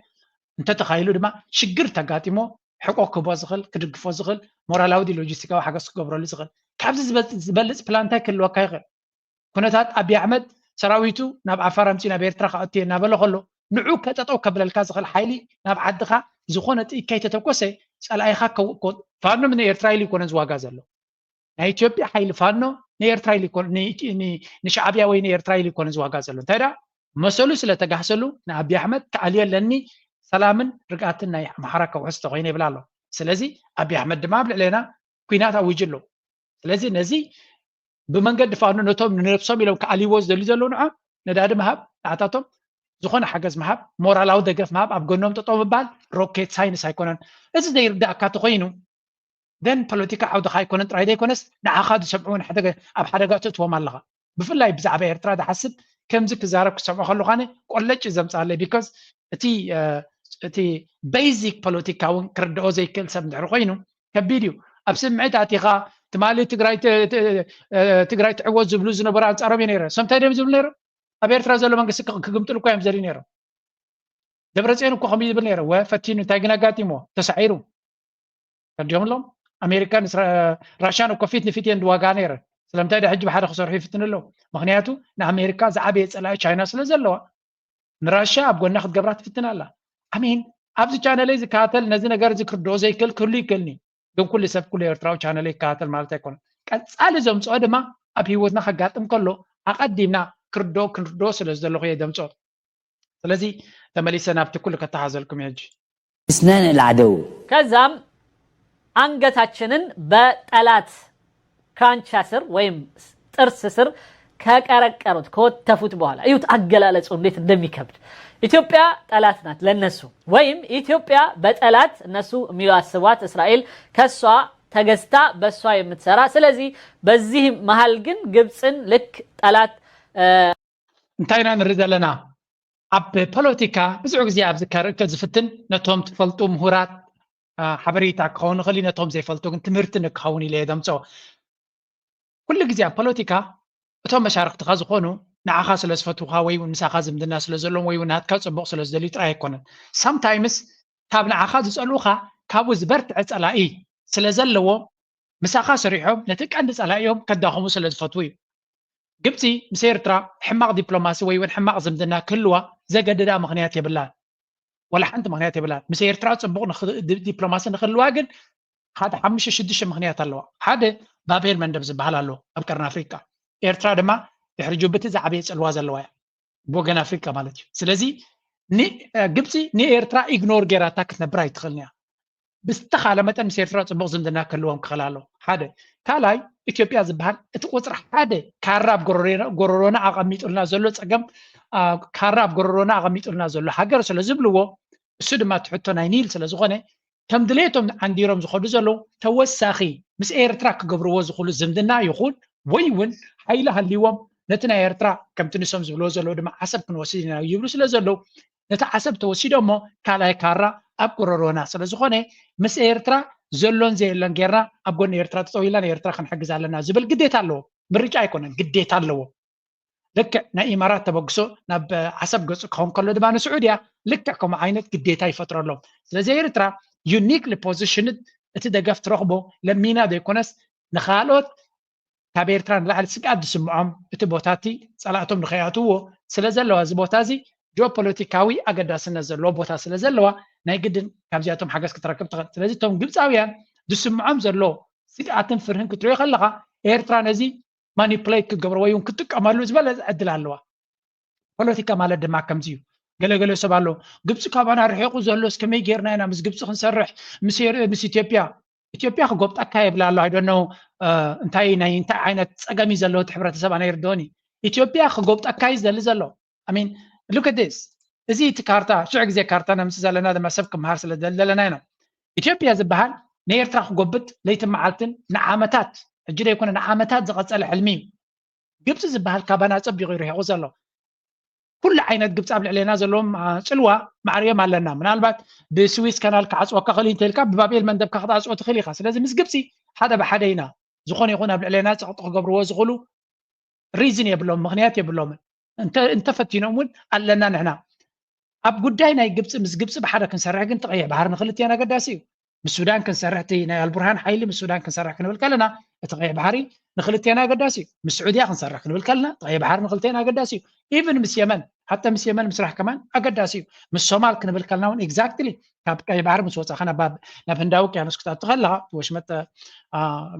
እንተተኻይሉ ድማ ሽግር ተጋጢሞ ሕቆ ክህቦ ዝኽእል ክድግፎ ዝኽእል ሞራላዊ ድዩ ሎጂስቲካዊ ሓገዝ ክገብረሉ ዝኽእል ካብዚ ዝበልፅ ፕላን እንታይ ክህልወካ ይኽእል? ኩነታት ኣብይ ኣሕመድ ሰራዊቱ ናብ ዓፋር ኣምፂኡ ናብ ኤርትራ ክኣቱ እየ እናበለ ከሎ ንዑ ከጠጠው ከብለልካ ዝኽእል ሓይሊ ናብ ዓድኻ ዝኾነ ጥይት ከይተተኮሰ ጸላኢኻ ከው- ከው- ፋኖ ንኤርትራ ኢሉ ይኮነ ዝዋጋ ዘሎ ናይ ኢትዮጵያ ሓይሊ ፋኖ ንኤርትራ ኢሉ ይኮነ ንሻዕብያ ወይ ንኤርትራ ኢሉ ይኮነ ዝዋጋ ዘሎ እንታይ ዳ መሰሉ ስለተጋህሰሉ ንኣብይ ኣሕመድ ተኣልዮ ኣለኒ ሰላምን ርግኣትን ናይ ኣምሓራ ከውሕስ ተኮይነ ይብል ኣሎ። ስለዚ ኣብይ ኣሕመድ ድማ ኣብ ልዕሌና ኩናት ኣዊጁ ኣሎ። ስለዚ ነዚ ብመንገዲ ፋኖ ነቶም ንነብሶም ኢሎም ክኣልይዎ ዝደልዩ ዘለዉ ንዖም ነዳዲ ምሃብ ንዓታቶም ዝኾነ ሓገዝ ምሃብ ሞራላዊ ደገፍ ምሃብ ኣብ ጎኖም ጠጠው ምባል ሮኬት ሳይንስ ኣይኮነን። እዚ ዘይርዳእካ ተኮይኑ ደን ፖለቲካ ዓውድኻ ኣይኮነን ጥራይ ዘይኮነስ ንዓኻ ዝሰምዑ እውን ኣብ ሓደጋ ተእትዎም ኣለኻ። ብፍላይ ብዛዕባ ኤርትራ ዝሓስብ ከምዚ ክዛረብ ክሰምዖ ከለኳነ ቆለጭ ዘምፅኣለይ because እቲ እቲ ቤዚክ ፖለቲካ እውን ክርድኦ ዘይክእል ሰብ እንድሕር ኮይኑ ከቢድ እዩ። ኣብ ስምዒት ኣቲኻ ትማሊ ትግራይ ትዕወት ዝብሉ ዝነበሩ ኣንፃሮም እዩ ነይረ። ሰምታይ ደም ዝብሉ ነይሮም ኣብ ኤርትራ ዘሎ መንግስቲ ክግምጥሉ እኳ እዮም ዘድዩ ነይሮም። ደብረፅዮን እኮ ከምኡ ይብል ነይረ ወ ፈቲኑ እንታይ ግን ኣጋጢሞ ተሳዒሩ ተዲዮም ኣሎም ኣሜሪካን ራሽያን እኮ ፊት ንፊት እየን ዝዋጋ ነይረ። ስለምንታይ ዳ ሕጂ ብሓደ ክሰርሑ ይፍትን ኣለዉ? ምክንያቱ ንኣሜሪካ ዝዓበየ ፀላኢ ቻይና ስለ ዘለዋ ንራሽያ ኣብ ጎና ክትገብራ ትፍትን ኣላ። ኣሚን ኣብዚ ቻነለይ ዝከታተል ነዚ ነገር እዚ ክርድኦ ዘይክእል ክህሉ ይክእልኒ ግን ኩሉ ሰብ ኩሉ ኤርትራዊ ቻነለይ ይከታተል ማለት ኣይኮነን። ቀፃሊ ዘምፅኦ ድማ ኣብ ህይወትና ከጋጥም ከሎ ኣቐዲምና ክርድኦ ክንርድኦ ስለ ዝደለኹ እየ ዘምፅኦ። ስለዚ ተመሊሰ ናብቲ ኩሉ ከተሓዘልኩም እየ ሕጂ። እስነን ለዓደው ከዛም አንገታችንን በጠላት ክራንቻ ስር ወይም ጥርስ ስር ከቀረቀሩት ከወተፉት በኋላ እዩት አገላለጹ እንዴት እንደሚከብድ። ኢትዮጵያ ጠላት ናት ለነሱ ወይም ኢትዮጵያ በጠላት እነሱ የሚያስቧት እስራኤል ከሷ ተገዝታ በሷ የምትሰራ። ስለዚህ በዚህ መሀል ግን ግብፅን ልክ ጠላት እንታይ ኢና ንርኢ ዘለና? ኣብ ፖለቲካ ብዙሕ ግዜ ኣብዚ ከርእከ ዝፍትን ነቶም ትፈልጡ ምሁራት ሓበሬታ ክኸውን ይኽእል ነቶም ዘይፈልጡ ግን ትምህርቲ ንክኸውን ኢለ የደምፆ። ኩሉ ግዜ ኣብ ፖለቲካ እቶም መሻርክትኻ ዝኾኑ ንዓኻ ስለ ዝፈትውኻ ወይ እውን ምሳኻ ዝምድና ስለ ዘለዎም ወይ እውን ናትካ ፅቡቕ ስለ ዝደልዩ ጥራይ ኣይኮነን። ሳምታይምስ ካብ ንዓኻ ዝፀልኡኻ ካብኡ ዝበርትዐ ፀላኢ ስለ ዘለዎ ምሳኻ ሰሪሖም ነቲ ቀንዲ ፀላኢኦም ከዳኽሙ ስለ ዝፈትዉ እዩ። ግብፂ ምስ ኤርትራ ሕማቕ ዲፕሎማሲ ወይ እውን ሕማቕ ዝምድና ክህልዋ ዘገድዳ ምኽንያት የብላን። ወላ ሓንቲ ምኽንያት የብላን። ምስ ኤርትራ ፅቡቕ ዲፕሎማሲ ንክህልዋ ግን ሓደ ሓሙሽተ ሽዱሽተ ምኽንያት ኣለዋ። ሓደ ባቤል መንደብ ዝበሃል ኣሎ ኣብ ቀርኒ ኣፍሪቃ። ኤርትራ ድማ ድሕሪ ጅቡቲ ዝዓበየ ፅልዋ ዘለዋ እያ ብወገን ኣፍሪቃ ማለት እዩ። ስለዚ ግብፂ ንኤርትራ ኢግኖር ገይራታ ክትነብር ኣይትኽእልን እያ። ብዝተኻለ መጠን ምስ ኤርትራ ፅቡቕ ዝምድና ክህልዎም ክኽእል ኣለዎ። ሓደ ካልኣይ ኢትዮጵያ ዝበሃል እቲ ቁፅሪ ሓደ ካራ ኣብ ጎረሮና ኣቐሚጡልና ዘሎ ፀገም ካራ ኣብ ጎረሮና ኣቐሚጡልና ዘሎ ሃገር ስለ ዝብልዎ እሱ ድማ እቲ ሕቶ ናይ ኒል ስለ ዝኾነ ከም ድሌቶም ዓንዲሮም ዝኸዱ ዘለዉ ተወሳኺ ምስ ኤርትራ ክገብርዎ ዝኽእሉ ዝምድና ይኹን ወይ እውን ሓይሊ ሃልይዎም ነቲ ናይ ኤርትራ ከምቲ ንሶም ዝብልዎ ዘለዉ ድማ ዓሰብ ክንወስድ ኢና ይብሉ ስለ ዘለዉ ነቲ ዓሰብ ተወሲዶ እሞ ካልኣይ ካራ ኣብ ጎረሮና ስለ ዝኾነ ምስ ኤርትራ ዘሎን ዘየሎን ጌርና ኣብ ጎኒ ኤርትራ ጠጠው ኢልና ንኤርትራ ክንሕግዝ ኣለና ዝብል ግዴታ ኣለዎ። ምርጫ ኣይኮነን፣ ግዴታ ኣለዎ። ልክዕ ናይ ኢማራት ተበግሶ ናብ ዓሰብ ገፁ ክኸውን ከሎ ድማ ንስዑድያ ልክዕ ከምኡ ዓይነት ግዴታ ይፈጥረሎም። ስለዚ ኤርትራ ዩኒክሊ ፖዚሽንድ እቲ ደገፍ ትረኽቦ ለሚና ዘይኮነስ ንካልኦት ካብ ኤርትራ ንላዕሊ ስግኣት ዝስምዖም እቲ ቦታ እቲ ፀላእቶም ንኸይኣትውዎ ስለ ዘለዋ እዚ ቦታ እዚ ጂኦፖለቲካዊ ኣገዳስነት ዘለዎ ቦታ ስለ ዘለዋ ናይ ግድን ካብዚኣቶም ሓገዝ ክትረክብ ትኽእል። ስለዚ እቶም ግብፃውያን ዝስምዖም ዘሎ ስግኣትን ፍርህን ክትሪኦ ከለኻ ኤርትራ ነዚ ማኒፕሌት ክትገብሮ ወይ እውን ክትጥቀመሉ ዝበለፀ ዕድል ኣለዋ። ፖለቲካ ማለት ድማ ከምዚ እዩ። ገለገለ ሰብ ኣሎ ግብፂ ካባና ርሒቑ ዘሎስ ከመይ ጌርና ኢና ምስ ግብፂ ክንሰርሕ ምስ ኢትዮጵያ ኢትዮጵያ ክጎብጠካ የብላ ኣሎ ኣይዶኖ እንታይ ናይ እንታይ ዓይነት ፀገም እዩ ዘለዎ እቲ ሕብረተሰብ ኣነ ይርድኦኒ። ኢትዮጵያ ክጎብጠካ እዩ ዝደሊ ዘሎ። I mean look at this እዚ እቲ ካርታ ሽዕ ግዜ ካርታ ነምፅእ ዘለና ድማ ሰብ ክምሃር ስለ ዘለና ኢና። ኢትዮጵያ ዝበሃል ንኤርትራ ክጎብጥ ለይትን መዓልትን ንዓመታት ሕጂ ዘይኮነ ንዓመታት ዝቐፀለ ሕልሚ እዩ። ግብፂ ዝበሃል ካባና ፀቢቑ ይርሒቑ ዘሎ ኩሉ ዓይነት ግብፂ ኣብ ልዕሌና ዘለዎም ፅልዋ ማዕርዮም ኣለና። ምናልባት ብስዊስ ካናል ክዓፅወካ ክእል እንተልካ ብባብኤል መንደብካ ክትዓፅዎ ትኽእል ኢኻ። ስለዚ ምስ ግብፂ ሓደ ብሓደ ኢና ዝኾነ ይኹን ኣብ ልዕሌና ፀቕጢ ክገብርዎ ዝኽእሉ ሪዝን የብሎም፣ ምኽንያት የብሎምን። እንተፈቲኖም እውን ኣለና ንሕና ኣብ ጉዳይ ናይ ግብፂ ምስ ግብፂ ብሓደ ክንሰርሕ ግን እቲ ቀይሕ ባሕሪ ንክልቲኤን ኣገዳሲ እዩ። ምስ ሱዳን ክንሰርሕ እቲ ናይ ኣልቡርሃን ሓይሊ ምስ ሱዳን ክንሰርሕ ክንብል ከለና እቲ ቀይሕ ባሕሪ ንክልቲኤን ኣገዳሲ እዩ። ምስ ስዑድያ ክንሰርሕ ክንብል ከለና እቲ ቀይሕ ባሕሪ ንክልቲኤን ኣገዳሲ እዩ። ኢቭን ምስ የመን ሓታ ምስ የመን ምስራሕ ከማን ኣገዳሲ እዩ። ምስ ሶማል ክንብል ከልና እውን exactly ካብ ቀይ ባሕሪ ምስ ወፃኻ ናብ ናብ ህንዳዊ ውቅያኖስ ክትኣቱ ከለኻ ወሽመጥ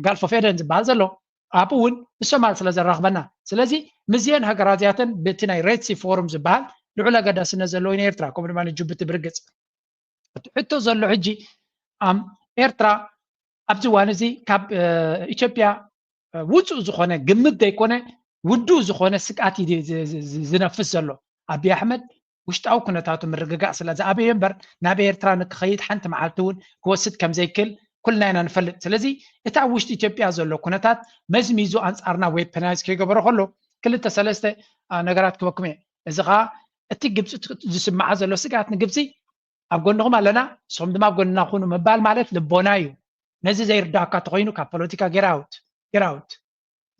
ጋልፍ ኦፍ ኤደን ዝበሃል ዘሎ ኣብኡ እውን ምስ ሶማል ስለ ዘራኽበና፣ ስለዚ ምስዚአን ሃገራት እዚኣተን በቲ ናይ ሬድ ሲ ፎሩም ዝበሃል ልዑል ኣገዳስነት ዘለዎ እዩ ንኤርትራ፣ ከምኡ ድማ ንጅቡቲ ብርግፅ። እቲ ሕቶ ዘሎ ሕጂ ኣም ኤርትራ ኣብዚ እዋን እዚ ካብ ኢትዮጵያ ውፁእ ዝኾነ ግምት ዘይኮነ ውዱእ ዝኾነ ስግኣት እዩ ዝነፍስ ዘሎ። ኣብይ ኣሕመድ ውሽጣዊ ኩነታቱ ምርግጋእ ስለ ዝኣበየ እምበር ናብ ኤርትራ ንክኸይድ ሓንቲ መዓልቲ እውን ክወስድ ከም ዘይክእል ኩልና ኢና ንፈልጥ። ስለዚ እቲ ኣብ ውሽጢ ኢትዮጵያ ዘሎ ኩነታት መዝሚዙ ኣንጻርና ዌፐናይዝ ከይገበሮ ከሎ ክልተ ሰለስተ ነገራት ክበኩም እየ። እዚ ከዓ እቲ ግብፂ ዝስምዓ ዘሎ ስግኣት ንግብፂ ኣብ ጎንኹም ኣለና፣ ንስኹም ድማ ኣብ ጎንና ኩኑ ምባል ማለት ልቦና እዩ። ነዚ ዘይርዳእካ ተኾይኑ ካብ ፖለቲካ ጌራውት ጌራውት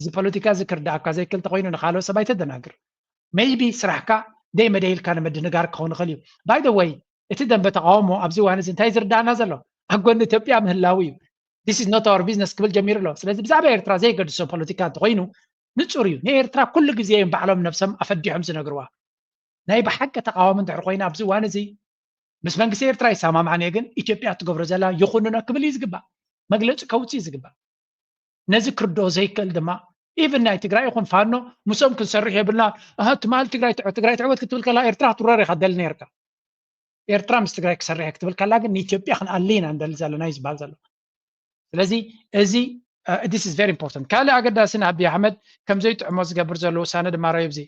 እዚ ፖለቲካ እዚ ክርዳእካ ዘይክእል ተኾይኑ ንካልኦ ሰብ ኣይተደናግር። ሜይቢ ስራሕካ ደይ መደይ ኢልካ ንምድንጋር ክኸውን ይኽእል እዩ። ባይ ዘ ወይ እቲ ደንበ ተቃውሞ ኣብዚ እዋን እዚ እንታይ ዝርዳእና ዘሎ ኣብ ጎኒ ኢትዮጵያ ምህላው እዩ። This is not our business ክብል ጀሚሩ ኣሎ። ስለዚ ብዛዕባ ኤርትራ ዘይገድሶ ፖለቲካ እንተኾይኑ ንጹር እዩ። ንኤርትራ ኩሉ ግዜ እዮም ባዕሎም ነብሶም ኣፈዲሖም ዝነግርዋ። ናይ ብሓቂ ተቃዋሚ እንድሕር ኮይና ኣብዚ እዋን እዚ ምስ መንግስቲ ኤርትራ ይሰማማዕን እየ፣ ግን ኢትዮጵያ እትገብሮ ዘላ ይኹንኖ ክብል እዩ ዝግባእ፣ መግለፂ ከውፅእ እዩ ዝግባእ። ነዚ ክርድኦ ዘይክእል ድማ ኢቭን ናይ ትግራይ ይኹን ፋኖ ምስኦም ክንሰርሕ የብልና፣ ኣሃ ትማል ትግራይ ትዕወት ትግራይ ትዕወት ክትብል ከላ ኤርትራ ክትውረር ኢኻ ትደሊ ነርካ። ኤርትራ ምስ ትግራይ ክሰርሕ ክትብል ከላ ግን ንኢትዮጵያ ክንኣሊ ኢና ንደሊ ዘለና እዩ ዝበሃል ዘሎ። ስለዚ እዚ this is very important። ካልእ ኣገዳሲ ንኣብይ ኣሕመድ ከም ዘይጥዕሞ ዝገብር ዘሎ ውሳነ ድማ ረዩ ኣብዚ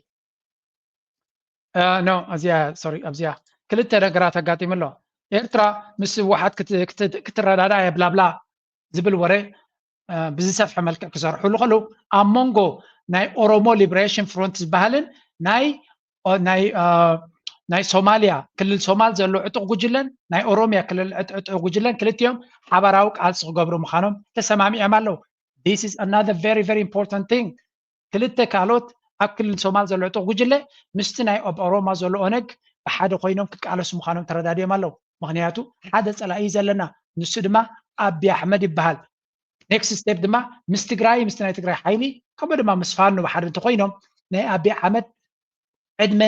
ኖ እዚኣ ሶሪ ኣብዚኣ ክልተ ነገራት ኣጋጢሙ ኣሎ። ኤርትራ ምስ ህወሓት ክትረዳዳ እየ ብላብላ ዝብል ወረ ብዝሰፍሐ መልክዕ ክሰርሕሉ ከለዉ ኣብ መንጎ ናይ ኦሮሞ ሊብሬሽን ፍሮንት ዝበሃልን ናይ ናይ ናይ ሶማልያ ክልል ሶማል ዘሎ ዕጡቕ ጉጅለን ናይ ኦሮሚያ ክልል ዕጡቕ ጉጅለን ክልቲኦም ሓባራዊ ቃልሲ ክገብሩ ምዃኖም ተሰማሚዖም ኣለዉ። This is another very very important thing። ክልተ ካልኦት ኣብ ክልል ሶማል ዘሎ ዕጡቕ ጉጅለ ምስቲ ናይ ኣብ ኦሮማ ዘሎ ኦነግ ብሓደ ኮይኖም ክቃለሱ ምዃኖም ተረዳዲኦም ኣለዉ። ምኽንያቱ ሓደ ጸላኢ እዩ ዘለና፣ ንሱ ድማ ኣብይ ኣሕመድ ይበሃል። ኔክስት ስቴፕ ድማ ምስ ትግራይ ምስቲ ናይ ትግራይ ሓይሊ ከምኡ ድማ ምስ ፋኖ ብሓደ እንተኮይኖም ናይ ኣብይ ኣሕመድ ዕድመ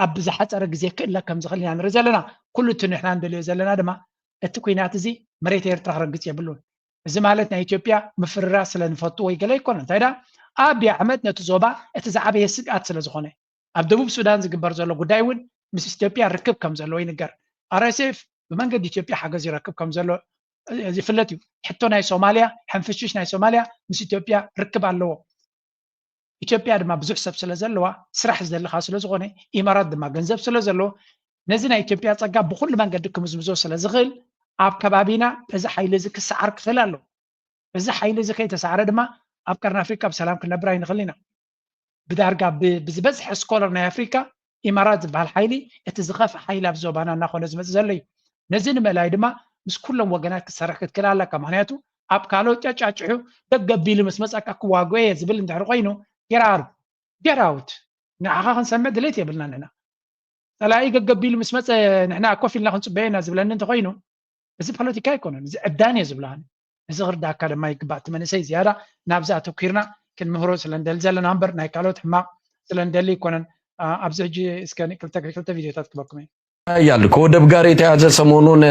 ኣብ ዝሓፀረ ግዜ ክእለ ከም ዝኽእል ኢና ንርኢ ዘለና። ኩሉ እቲ ንሕና ንደልዮ ዘለና ድማ እቲ ኩናት እዚ መሬት ኤርትራ ክረግፅ የብሉን። እዚ ማለት ናይ ኢትዮጵያ ምፍርራስ ስለ ንፈቱ ወይ ገለ ኣይኮነን። እንታይ ደኣ ኣብይ ኣሕመድ ነቲ ዞባ እቲ ዝዓበየ ስግኣት ስለ ዝኾነ ኣብ ደቡብ ሱዳን ዝግበር ዘሎ ጉዳይ እውን ምስ ኢትዮጵያ ርክብ ከም ዘለዎ ይንገር። ኣር ኤስ ኤፍ ብመንገዲ ኢትዮጵያ ሓገዝ ይረክብ ከም ዘሎ ዝፍለጥ እዩ። ሕቶ ናይ ሶማልያ ሕንፍሽሽ ናይ ሶማልያ ምስ ኢትዮጵያ ርክብ ኣለዎ። ኢትዮጵያ ድማ ብዙሕ ሰብ ስለ ዘለዋ ስራሕ ዝደልኻ ስለ ዝኾነ ኢማራት ድማ ገንዘብ ስለ ዘለዎ ነዚ ናይ ኢትዮጵያ ፀጋ ብኩሉ መንገዲ ክምዝምዞ ስለ ዝኽእል ኣብ ከባቢና እዚ ሓይሊ እዚ ክሰዓር ክኽእል ኣለዎ። እዚ ሓይሊ እዚ ከይተሰዓረ ድማ ኣብ ቀርኒ ኣፍሪካ ብሰላም ክንነብር ኣይንኽእል ኢና። ብዳርጋ ብዝበዝሐ ስኮለር ናይ ኣፍሪካ ኢማራት ዝበሃል ሓይሊ እቲ ዝኸፍእ ሓይሊ ኣብ ዞባና እናኾነ ዝመፅእ ዘሎ እዩ። ነዚ ንምእላይ ድማ ምስ ኩሎም ወገናት ክትሰርሕ ክትክእል ኣለካ። ምክንያቱ ኣብ ካልኦት ጨጫጭሑ ደገ ቢሉ ምስ መፀካ ክዋግኦ እየ ዝብል እንድሕር ኮይኑ ጌራር ጌራውት ንዓኻ ክንሰምዕ ድሌት የብልና ንሕና። ፀላኢ ገገ ቢሉ ምስ መፀ ንሕና ኮፍ ኢልና ክንፅበዮ ኢና ዝብለኒ እንተኮይኑ እዚ ፖለቲካ ኣይኮነን፣ እዚ ዕብዳን እየ ዝብሎ ኣነ። እዚ ክርዳእካ ድማ ይግባእ። እቲ መንእሰይ ዝያዳ ናብዚ ኣተኲርና ክንምህሮ ስለ ንደሊ ዘለና እምበር ናይ ካልኦት ሕማቕ ስለ ንደሊ ኣይኮነን። ኣብዚ ሕጂ እስከ ክልተ ክልተ ቪድዮታት ክበኩም እየ። ያል ከወደብ ጋር የተያዘ ሰሞኑን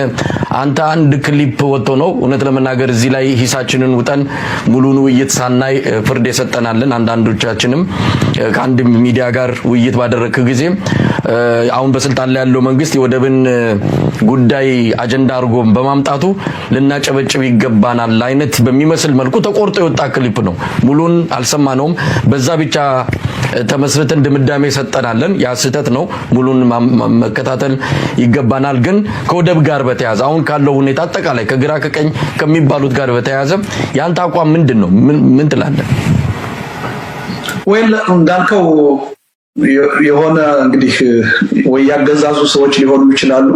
አንተ አንድ ክሊፕ ወጥቶ ነው። እውነት ለመናገር እዚህ ላይ ሂሳችንን ውጠን ሙሉን ውይይት ሳናይ ፍርድ የሰጠናለን። አንዳንዶቻችንም ከአንድ ሚዲያ ጋር ውይይት ባደረግክ ጊዜ አሁን በስልጣን ላይ ያለው መንግስት የወደብን ጉዳይ አጀንዳ አድርጎ በማምጣቱ ልናጨበጭብ ይገባናል አይነት በሚመስል መልኩ ተቆርጦ የወጣ ክሊፕ ነው። ሙሉን አልሰማነውም። በዛ ብቻ ተመስርተን ድምዳሜ ሰጠናለን። ያ ስህተት ነው። ሙሉን መከታተል ይገባናል። ግን ከወደብ ጋር በተያያዘ አሁን ካለው ሁኔታ አጠቃላይ ከግራ ከቀኝ ከሚባሉት ጋር በተያያዘ ያንተ አቋም ምንድን ነው? ምን ትላለህ? ወይል እንዳልከው የሆነ እንግዲህ ወይ ያገዛዙ ሰዎች ሊሆኑ ይችላሉ።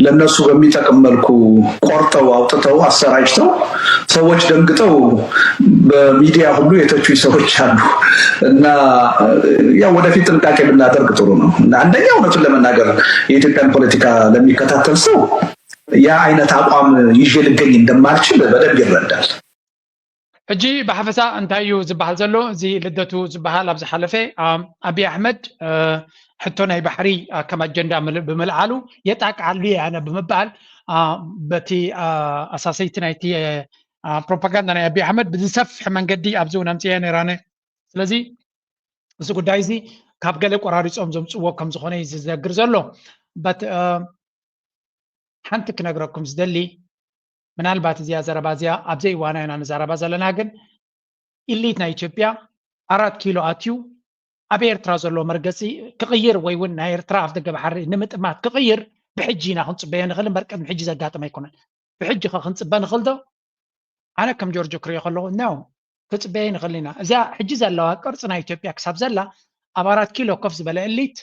ለነሱ በሚጠቅም መልኩ ቆርጠው አውጥተው አሰራጭተው ሰዎች ደንግጠው በሚዲያ ሁሉ የተቹኝ ሰዎች አሉ እና ያው ወደፊት ጥንቃቄ ብናደርግ ጥሩ ነው። አንደኛ እውነቱን ለመናገር የኢትዮጵያን ፖለቲካ ለሚከታተል ሰው ያ አይነት አቋም ይዤ ልገኝ እንደማልችል በደንብ ይረዳል። ሕጂ ብሓፈሳ እንታይ እዩ ዝበሃል ዘሎ? እዚ ልደቱ ዝበሃል ኣብ ዝሓለፈ ኣብይ ኣሕመድ ሕቶ ናይ ባሕሪ ከም ኣጀንዳ ብምልዓሉ የጣቅዓሉ እየ ኣነ ብምባል በቲ ኣሳሰይቲ ናይቲ ፕሮፓጋንዳ ናይ ኣቢ ኣሕመድ ብዝሰፍሕ መንገዲ ኣብዚ እውን ኣምፅያ ነይራነ። ስለዚ እዚ ጉዳይ እዚ ካብ ገለ ቆራሪፆም ዘምፅዎ ከም ዝኾነ እዩ ዝነግር ዘሎ። ሓንቲ ክነግረኩም ዝደሊ፣ ምናልባት እዚኣ ዘረባ እዚኣ ኣብዘይ እዋና ኢና ንዛረባ ዘለና፣ ግን ኢሊት ናይ ኢትዮጵያ ኣራት ኪሎ ኣትዩ ኣብ ኤርትራ ዘሎ መርገፂ ክቕይር ወይ እውን ናይ ኤርትራ ኣፍ ደገ ባሕሪ ንምጥማት ክቕይር ብሕጂ ኢና ክንፅበዮ ንኽእል እምበር ቅድሚ ሕጂ ዘጋጥም ኣይኮነን። ብሕጂ ኸ ክንፅበ ንኽእል ዶ? ኣነ ከም ጆርጆ ክሪኦ ከለኹ ኖ፣ ክፅበየ ንኽእል ኢና። እዚኣ ሕጂ ዘለዋ ቅርፂ ናይ ኢትዮጵያ ክሳብ ዘላ ኣብ ኣራት ኪሎ ኮፍ ዝበለ እሊት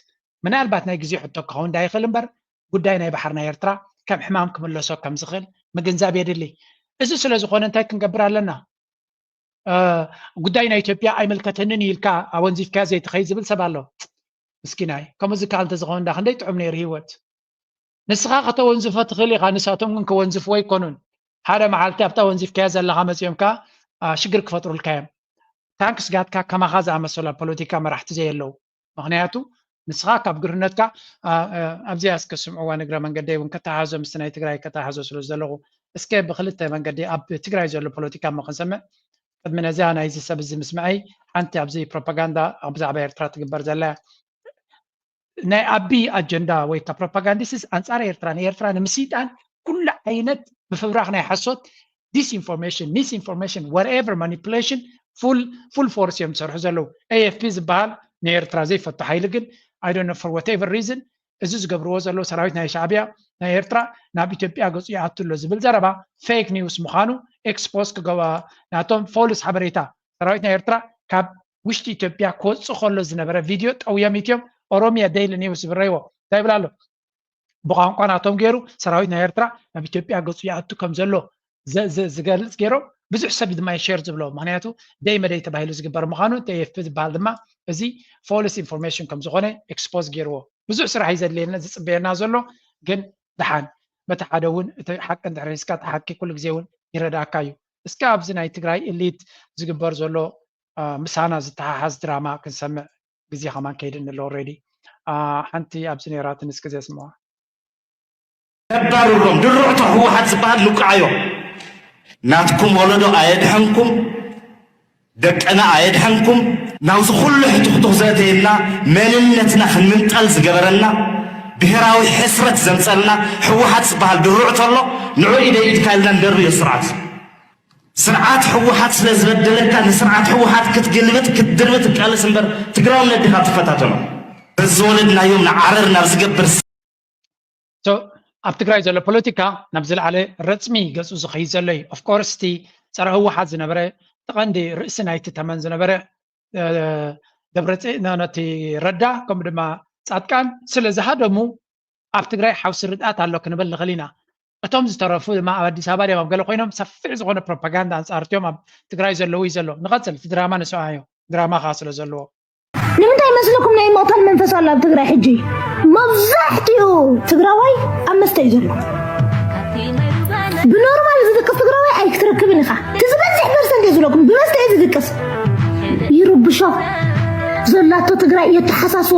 ምናልባት ናይ ግዜ ሕቶ ክኸውን ዳ ይኽእል እምበር ጉዳይ ናይ ባሕሪ ናይ ኤርትራ ከም ሕማም ክምለሶ ከም ዝኽእል ምግንዛብ የድሊ። እዚ ስለ ዝኾነ እንታይ ክንገብር ኣለና? ጉዳይ ናይ ኢትዮጵያ ኣይምልከተንን ኢልካ ኣወንዚፍካ ዘይትኸይድ ዝብል ሰብ ኣሎ። ምስኪናይ ከምዚ ከዓ እንተዝኸውን ዳ ክንደይ ጥዑም ነይሩ ህይወት። ንስኻ ከተወንዝፎ ትኽእል ኢኻ፣ ንሳቶም ግን ከወንዝፍዎ ኣይኮኑን። ሓደ መዓልቲ ኣብታ ወንዚፍካያ ዘለኻ መፂኦም ከዓ ሽግር ክፈጥሩልካ እዮም። ታንክስ ጋድካ ከማኻ ዝኣመሰሉ ኣብ ፖለቲካ መራሕቲ ዘየለዉ። ምክንያቱ ንስኻ ካብ ግርህነትካ ኣብዚኣ እስከ ስምዕዋ ንግረ መንገደይ እውን ከተሓዞ ምስቲ ናይ ትግራይ ከተሓዞ ስለ ዘለኹ እስከ ብክልተ መንገዲ ኣብ ትግራይ ዘሎ ፖለቲካ እሞ ክንሰምዕ። ቅድሚ ነዚኣ ናይዚ ሰብ እዚ ምስምዐይ ሓንቲ ኣብዚ ፕሮፓጋንዳ ብዛዕባ ኤርትራ ትግበር ዘላ ናይ ኣቢ ኣጀንዳ ወይ ከዓ ፕሮፓጋንዲስስ ኣንፃር ኤርትራ ንኤርትራ ንምስይጣን ኩሉ ዓይነት ምፍብራኽ ናይ ሓሶት disinformation, misinformation, whatever manipulation full force እዮም ዝሰርሑ ዘለዉ። A F P ዝበሃል ንኤርትራ ዘይፈቱ ሓይሊ ግን I don't know for whatever reason እዚ ዝገብርዎ ዘለዉ ሰራዊት ናይ ሻዕብያ ናይ ኤርትራ ናብ ኢትዮጵያ ገፁ ይኣቱ ኣሎ ዝብል ዘረባ fake news ምዃኑ expose ክገባ ናቶም false ሓበሬታ ሰራዊት ናይ ኤርትራ ካብ ውሽጢ ኢትዮጵያ ክወፅእ ከሎ ዝነበረ ቪድዮ ጠውዮም ኢትዮም ኦሮሚያ ዴይሊ ኒውስ ዝብረይዎ እንታይ ይብል ኣሎ? ብቋንቋ ናቶም ገይሩ ሰራዊት ናይ ኤርትራ ናብ ኢትዮጵያ ገፁ ይኣቱ ከም ዘሎ ዝገልፅ ገይሮም ብዙሕ ሰብ ድማ ሸር ዝብሎ ምክንያቱ ደይ መደይ ተባሂሉ ዝግበር ምዃኑ እቲ A F P ዝበሃል ድማ እዚ false information ከም ዝኾነ expose ገይርዎ። ብዙሕ ስራሕ እዩ ዘድልየና ዝፅበየና ዘሎ ግን ደሓን በቲ ሓደ እውን እቲ ሓቂ እንድሕር ሒዝካ እቲ ሓቂ ኩሉ ግዜ እውን ይረዳእካ እዩ። እስከ ኣብዚ ናይ ትግራይ elite ዝግበር ዘሎ ምሳና ዝተሓሓዝ ድራማ ክንሰምዕ ግዜ ከማን ከይድኒ ኣሎ already። ሓንቲ ኣብዚ ነይራትኒ እስከ ዘስምዋ። ነባርሮም ድርዕቶ ህወሓት ዝበሃል ንቃዓዮ ናትኩም ወለዶ ኣየድሐንኩም ደቅና ኣየድሐንኩም ናብዚ ኩሉ ሕቱኽቱኽ ዘእተየና መንነትና ክንምንጠል ዝገበረና ብሄራዊ ሕስረት ዘምፀልና ህወሓት ዝበሃል ድርዕቶ ኣሎ ንዑ ኢደ ኢድካ ኢልና ንደርብዮ ስርዓት ስርዓት ህወሓት ስለ ዝበደለካ ንስርዓት ህወሓት ክትግልብጥ ክትድርብጥ ቃለስ እምበር ትግራውነት ዲኻ ትፈታተኖ። በዝወለድናዮም ንዓረር ናብ ዝገብር So ኣብ ትግራይ ዘሎ ፖለቲካ ናብ ዝለዓለ ረፅሚ ገፁ ዝኸይድ ዘሎ እዩ። Of course እቲ ፀረ ህወሓት ዝነበረ እቲ ቀንዲ ርእሲ ናይቲ ተመን ዝነበረ ደብረፅዮን ነቲ ረዳ ከምኡ ድማ ፃድቃን ስለ ዝሃደሙ ኣብ ትግራይ ሓውሲ ርድኣት ኣሎ ክንብል ንኽእል ኢና። እቶም ዝተረፉ ድማ ኣብ ኣዲስ ኣበባ ድዮም ኣብ ገለ ኮይኖም ሰፊሕ ዝኾነ ፕሮፓጋንዳ ኣንፃር እቲኦም ኣብ ትግራይ ዘለዉ እዩ ዘሎ። ንቐፅል እቲ ድራማ ንስምዓዮ ድራማ ከዓ ስለ ዘለዎ። ንምንታይ ይመስለኩም ናይ ምቕታል መንፈስ ኣሎ ኣብ ትግራይ ሕጂ? መብዛሕትኡ ትግራዋይ ኣብ መስተ እዩ ዘሎ። ብኖርማል ዝድቅስ ትግራዋይ ኣይክትረክብን ኢኻ። እቲ ዝበዝሕ ፐርሰንት እየ ዝብለኩም ብመስተ እዩ ዝድቅስ። ይርብሾ ዘላቶ ትግራይ የተሓሳስቦ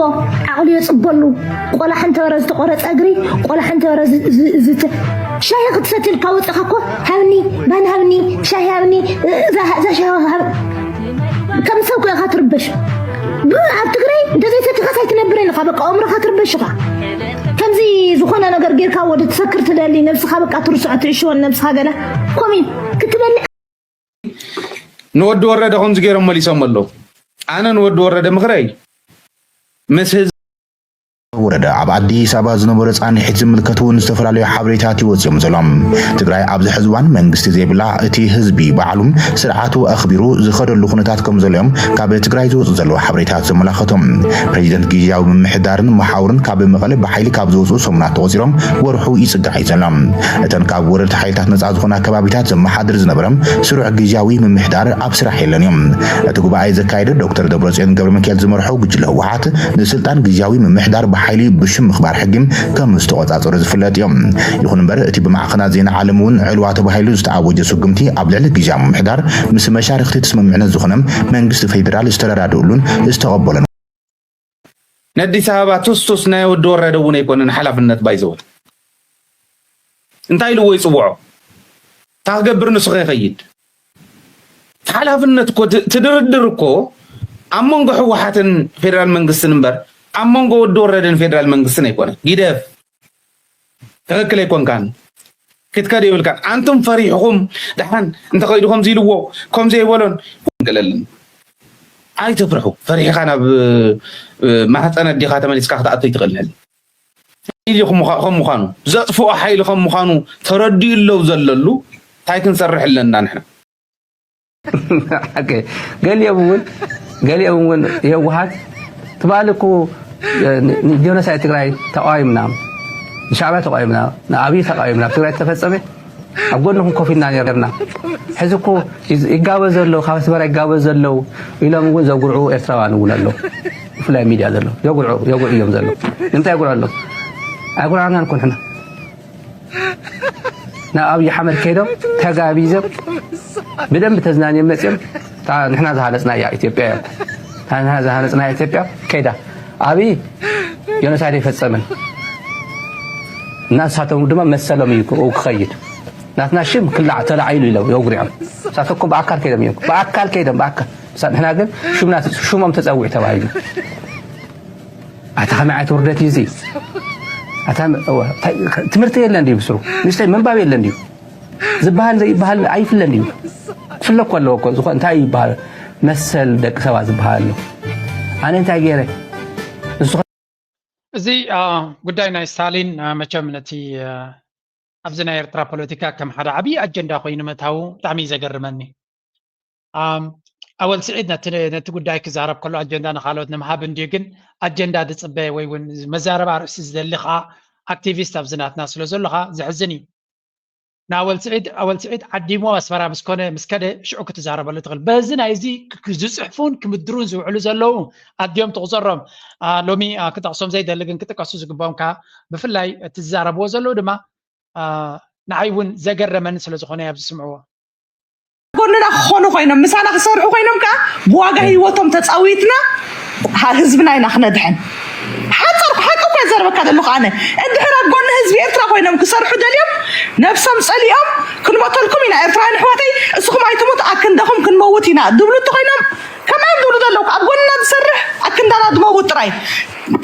ዓቕሉ የፅበሉ። ቆላሕ እንተበረ ዝተቆረፀ እግሪ ቆላሕ እንተበረ ሻሂ ክትሰትልካ ወፅኻ እኮ ሃብኒ ባን ሃብኒ ሻሂ ሃብኒ እዛ ሻሂ ሃብ ከም ሰብ እኮ ኢኻ ትርበሽ። ግን ኣብ ትግራይ እንተዘይሰቲኻስ ኣይትነብርን ኢኻ። በቃ ኣእምሮኻ ትርበሽ ኢኻ። ከምዚ ዝኾነ ነገር ጌርካ ወዲ ትሰክር ትደሊ ነብስኻ በቃ ትርስዖ ትዕሽወን ነብስኻ ገለ ኮሚ ክትበሊ ንወዲ ወረደ ከምዚ ገይሮም መሊሶም ኣለዉ። ኣነ ንወዲ ወረደ ምኽረይ ምስ ህዝቢ ወረደ ኣብ ኣዲስ ኣበባ ዝነበረ ፃንሒት ዝምልከት እውን ዝተፈላለዩ ሓበሬታት ይወፅዮም ዘሎ። ትግራይ ኣብዚ ሕዚ እዋን መንግስቲ ዘይብላ እቲ ህዝቢ ባዕሉ ስርዓቱ ኣኽቢሩ ዝኸደሉ ኩነታት ከም ዘሎ እዮም ካብ ትግራይ ዝወፁ ዘለዉ ሓበሬታት ዘመላኸቱ። ፕሬዚደንት ግዝያዊ ምምሕዳርን መሓውርን ካብ መቐለ ብሓይሊ ካብ ዝወፁ ሰሙናት ተቖፂሮም ወርሑ ይፅጋዕ እዩ ዘሎ። እተን ካብ ወረርቲ ሓይልታት ነፃ ዝኾና ከባቢታት ዘመሓድር ዝነበረ ስሩዕ ግዝያዊ ምምሕዳር ኣብ ስራሕ የለን እዩ። እቲ ጉባኤ ዘካየደ ዶክተር ደብረፅዮን ገብረሚካኤል ዝመርሖ ጉጅለ ህወሓት ንስልጣን ግዝያዊ ምምሕዳር ብሓይሊ ብሽም ምኽባር ሕጊ ከም ዝተቖፃፀሩ ዝፍለጥ እዩ። ይኹን እምበር እቲ ብማዕኸናት ዜና ዓለም እውን ዕልዋ ተባሂሉ ዝተኣወጀ ስጉምቲ ኣብ ልዕሊ ግዝያዊ ምምሕዳር ምስ መሻርኽቲ እቲ ስምምዕነት ዝኾነ መንግስቲ ፌዴራል ዝተረዳድእሉን ዝተቐበሎን ነዲስ ኣበባ ቱስቱስ ናይ ወዲ ወረደ እውን ኣይኮነን ሓላፍነት ባይዘወ እንታይ ኢልዎ ይፅውዖ ታክገብር ንስኸ ይኸይድ ሓላፍነት እኮ ትድርድር እኮ ኣብ መንጎ ህወሓትን ፌደራል መንግስትን እምበር ኣብ መንጎ ወዲ ወረደን ፌደራል መንግስትን ኣይኮነን። ጊደፍ ትኽክል ኣይኮንካን ክትከድ የብልካን። ኣንቱም ፈሪሕኹም ደሓን እንተኸይዱ ከምዚ ኢልዎ ከምዚ ኣይበሎን ገለልን ኣይትፍርሑ። ፈሪሕኻ ናብ ማህፀን ኣዴኻ ተመሊስካ ክትኣቶ ይትኽእል። ሓይሊ ከም ምዃኑ ዘጥፍኦ ሓይሊ ከም ምዃኑ ተረዲኡ ኣለዉ ዘለሉ እንታይ ክንሰርሕ ኣለና ንሕና? ገሊኦም እውን ገሊኦም እውን የዋሃት ትበሃል እኮ ንጀኖሳይድ ትግራይ ተቃዊምና፣ ንሻዕብያ ተቃዊምና፣ ንኣብይ ተቃዊምና፣ ኣብ ትግራይ ተፈጸመ ኣብ ጎንኹም ኮፍ ኢልና ነርና። ሕዚ እኮ ይጋበ ዘለዉ ካብ ኣስመራ ይጋበ ዘለዉ ኢሎም እውን ዘጉርዑ ኤርትራውያን እውን ኣለዉ። ብፍላይ ሚድያ ዘለዉ የጉርዑ የጉርዑ እዮም ዘለዉ። ንምንታይ የጉርዑ ኣለዉ? ኣይጉርዓናን እኮ ንሕና ናብ ኣብይ ሓመድ ከይዶም ተጋቢዞም ብደንብ ተዝናንዮም መፅዮም ንሕና ዝሃነፅናያ ኢትዮጵያ እዮም። ንሕና ዝሃነፅናያ ኢትዮጵያ ከይዳ ኣብይ ጀኖሳይድ ኣይፈፀመን እና ንሳቶም ድማ መሰሎም እዩ ክኸይድ ናትና ሽም ክላዕ ተላዒሉ ኢሎም የጉሪዖም። ንሳቶም እኮ ብኣካል ከይዶም እዮም ብኣካል ከይዶም ብኣካል ንሕና ግን ሽሞም ተፀዊዑ ተባሂሉ ኣታ ከመይ ዓይነት ውርደት እዩ እዚ? ኣታ ትምህርቲ የለን ድዩ ብስሩ? ንእሽተይ ምንባብ የለን ድዩ? ዝበሃል ዘይበሃል ኣይፍለን ድዩ? ክፍለ እኮ ኣለዎ እኮ ዝኾ እንታይ ይበሃል? መሰል ደቂ ሰባት ዝበሃል ኣሎ። ኣነ እንታይ ገይረ? ንሱ እዚ ጉዳይ ናይ ስታሊን መቸም ነቲ ኣብዚ ናይ ኤርትራ ፖለቲካ ከም ሓደ ዓብዪ ኣጀንዳ ኮይኑ ምእታዉ ብጣዕሚ እዩ ዘገርመኒ። ኣወል ስዒድ ነቲ ጉዳይ ክዛረብ ከሎ ኣጀንዳ ንካልኦት ንምሃብ እንድዩ ግን ኣጀንዳ ዝፅበ ወይ እውን መዛረቢ ኣርእስቲ ዝደሊ ከዓ ኣክቲቪስት ኣብዚ ናትና ስለ ዘሎ ከዓ ዘሕዝን እዩ። ንኣወል ስዒድ ኣወል ስዒድ ዓዲሞ ኣስመራ ምስ ኮነ ምስ ከደ ሽዑ ክትዛረበሉ ትኽእል። በዚ ናይዚ ዝፅሕፉን ክምድሩን ዝውዕሉ ዘለዉ ኣድዮም ትቑፀሮም ሎሚ ክጠቕሶም ዘይደሊ ግን ክጥቀሱ ዝግብኦም ከዓ ብፍላይ እቲ ዝዛረብዎ ዘለዉ ድማ ንዓይ እውን ዘገረመኒ ስለ ዝኾነ እየ ኣብዚ ስምዕዎ። ጎንና ክኾኑ ኮይኖም ምሳና ክሰርሑ ኮይኖም ከዓ ብዋጋ ህይወቶም ተፃዊትና ህዝብና ኢና ክነድሕን። ሓፀር ሓቂ እኮ ዘረበካ ዘለኹ ኣነ እንድሕር ኣብ ጎኒ ህዝቢ ኤርትራ ኮይኖም ክሰርሑ ደልዮም ነብሶም ፀሊኦም ክንሞተልኩም ኢና ኤርትራውያን ኣሕዋተይ እስኹም ኣይትሙት ኣክንደኹም ክንመውት ኢና ድብሉ እንተኮይኖም ከማይ ድብሉ ዘለዉ ኣብ ጎንና ዝሰርሕ ኣክንዳና ድመውት ጥራይ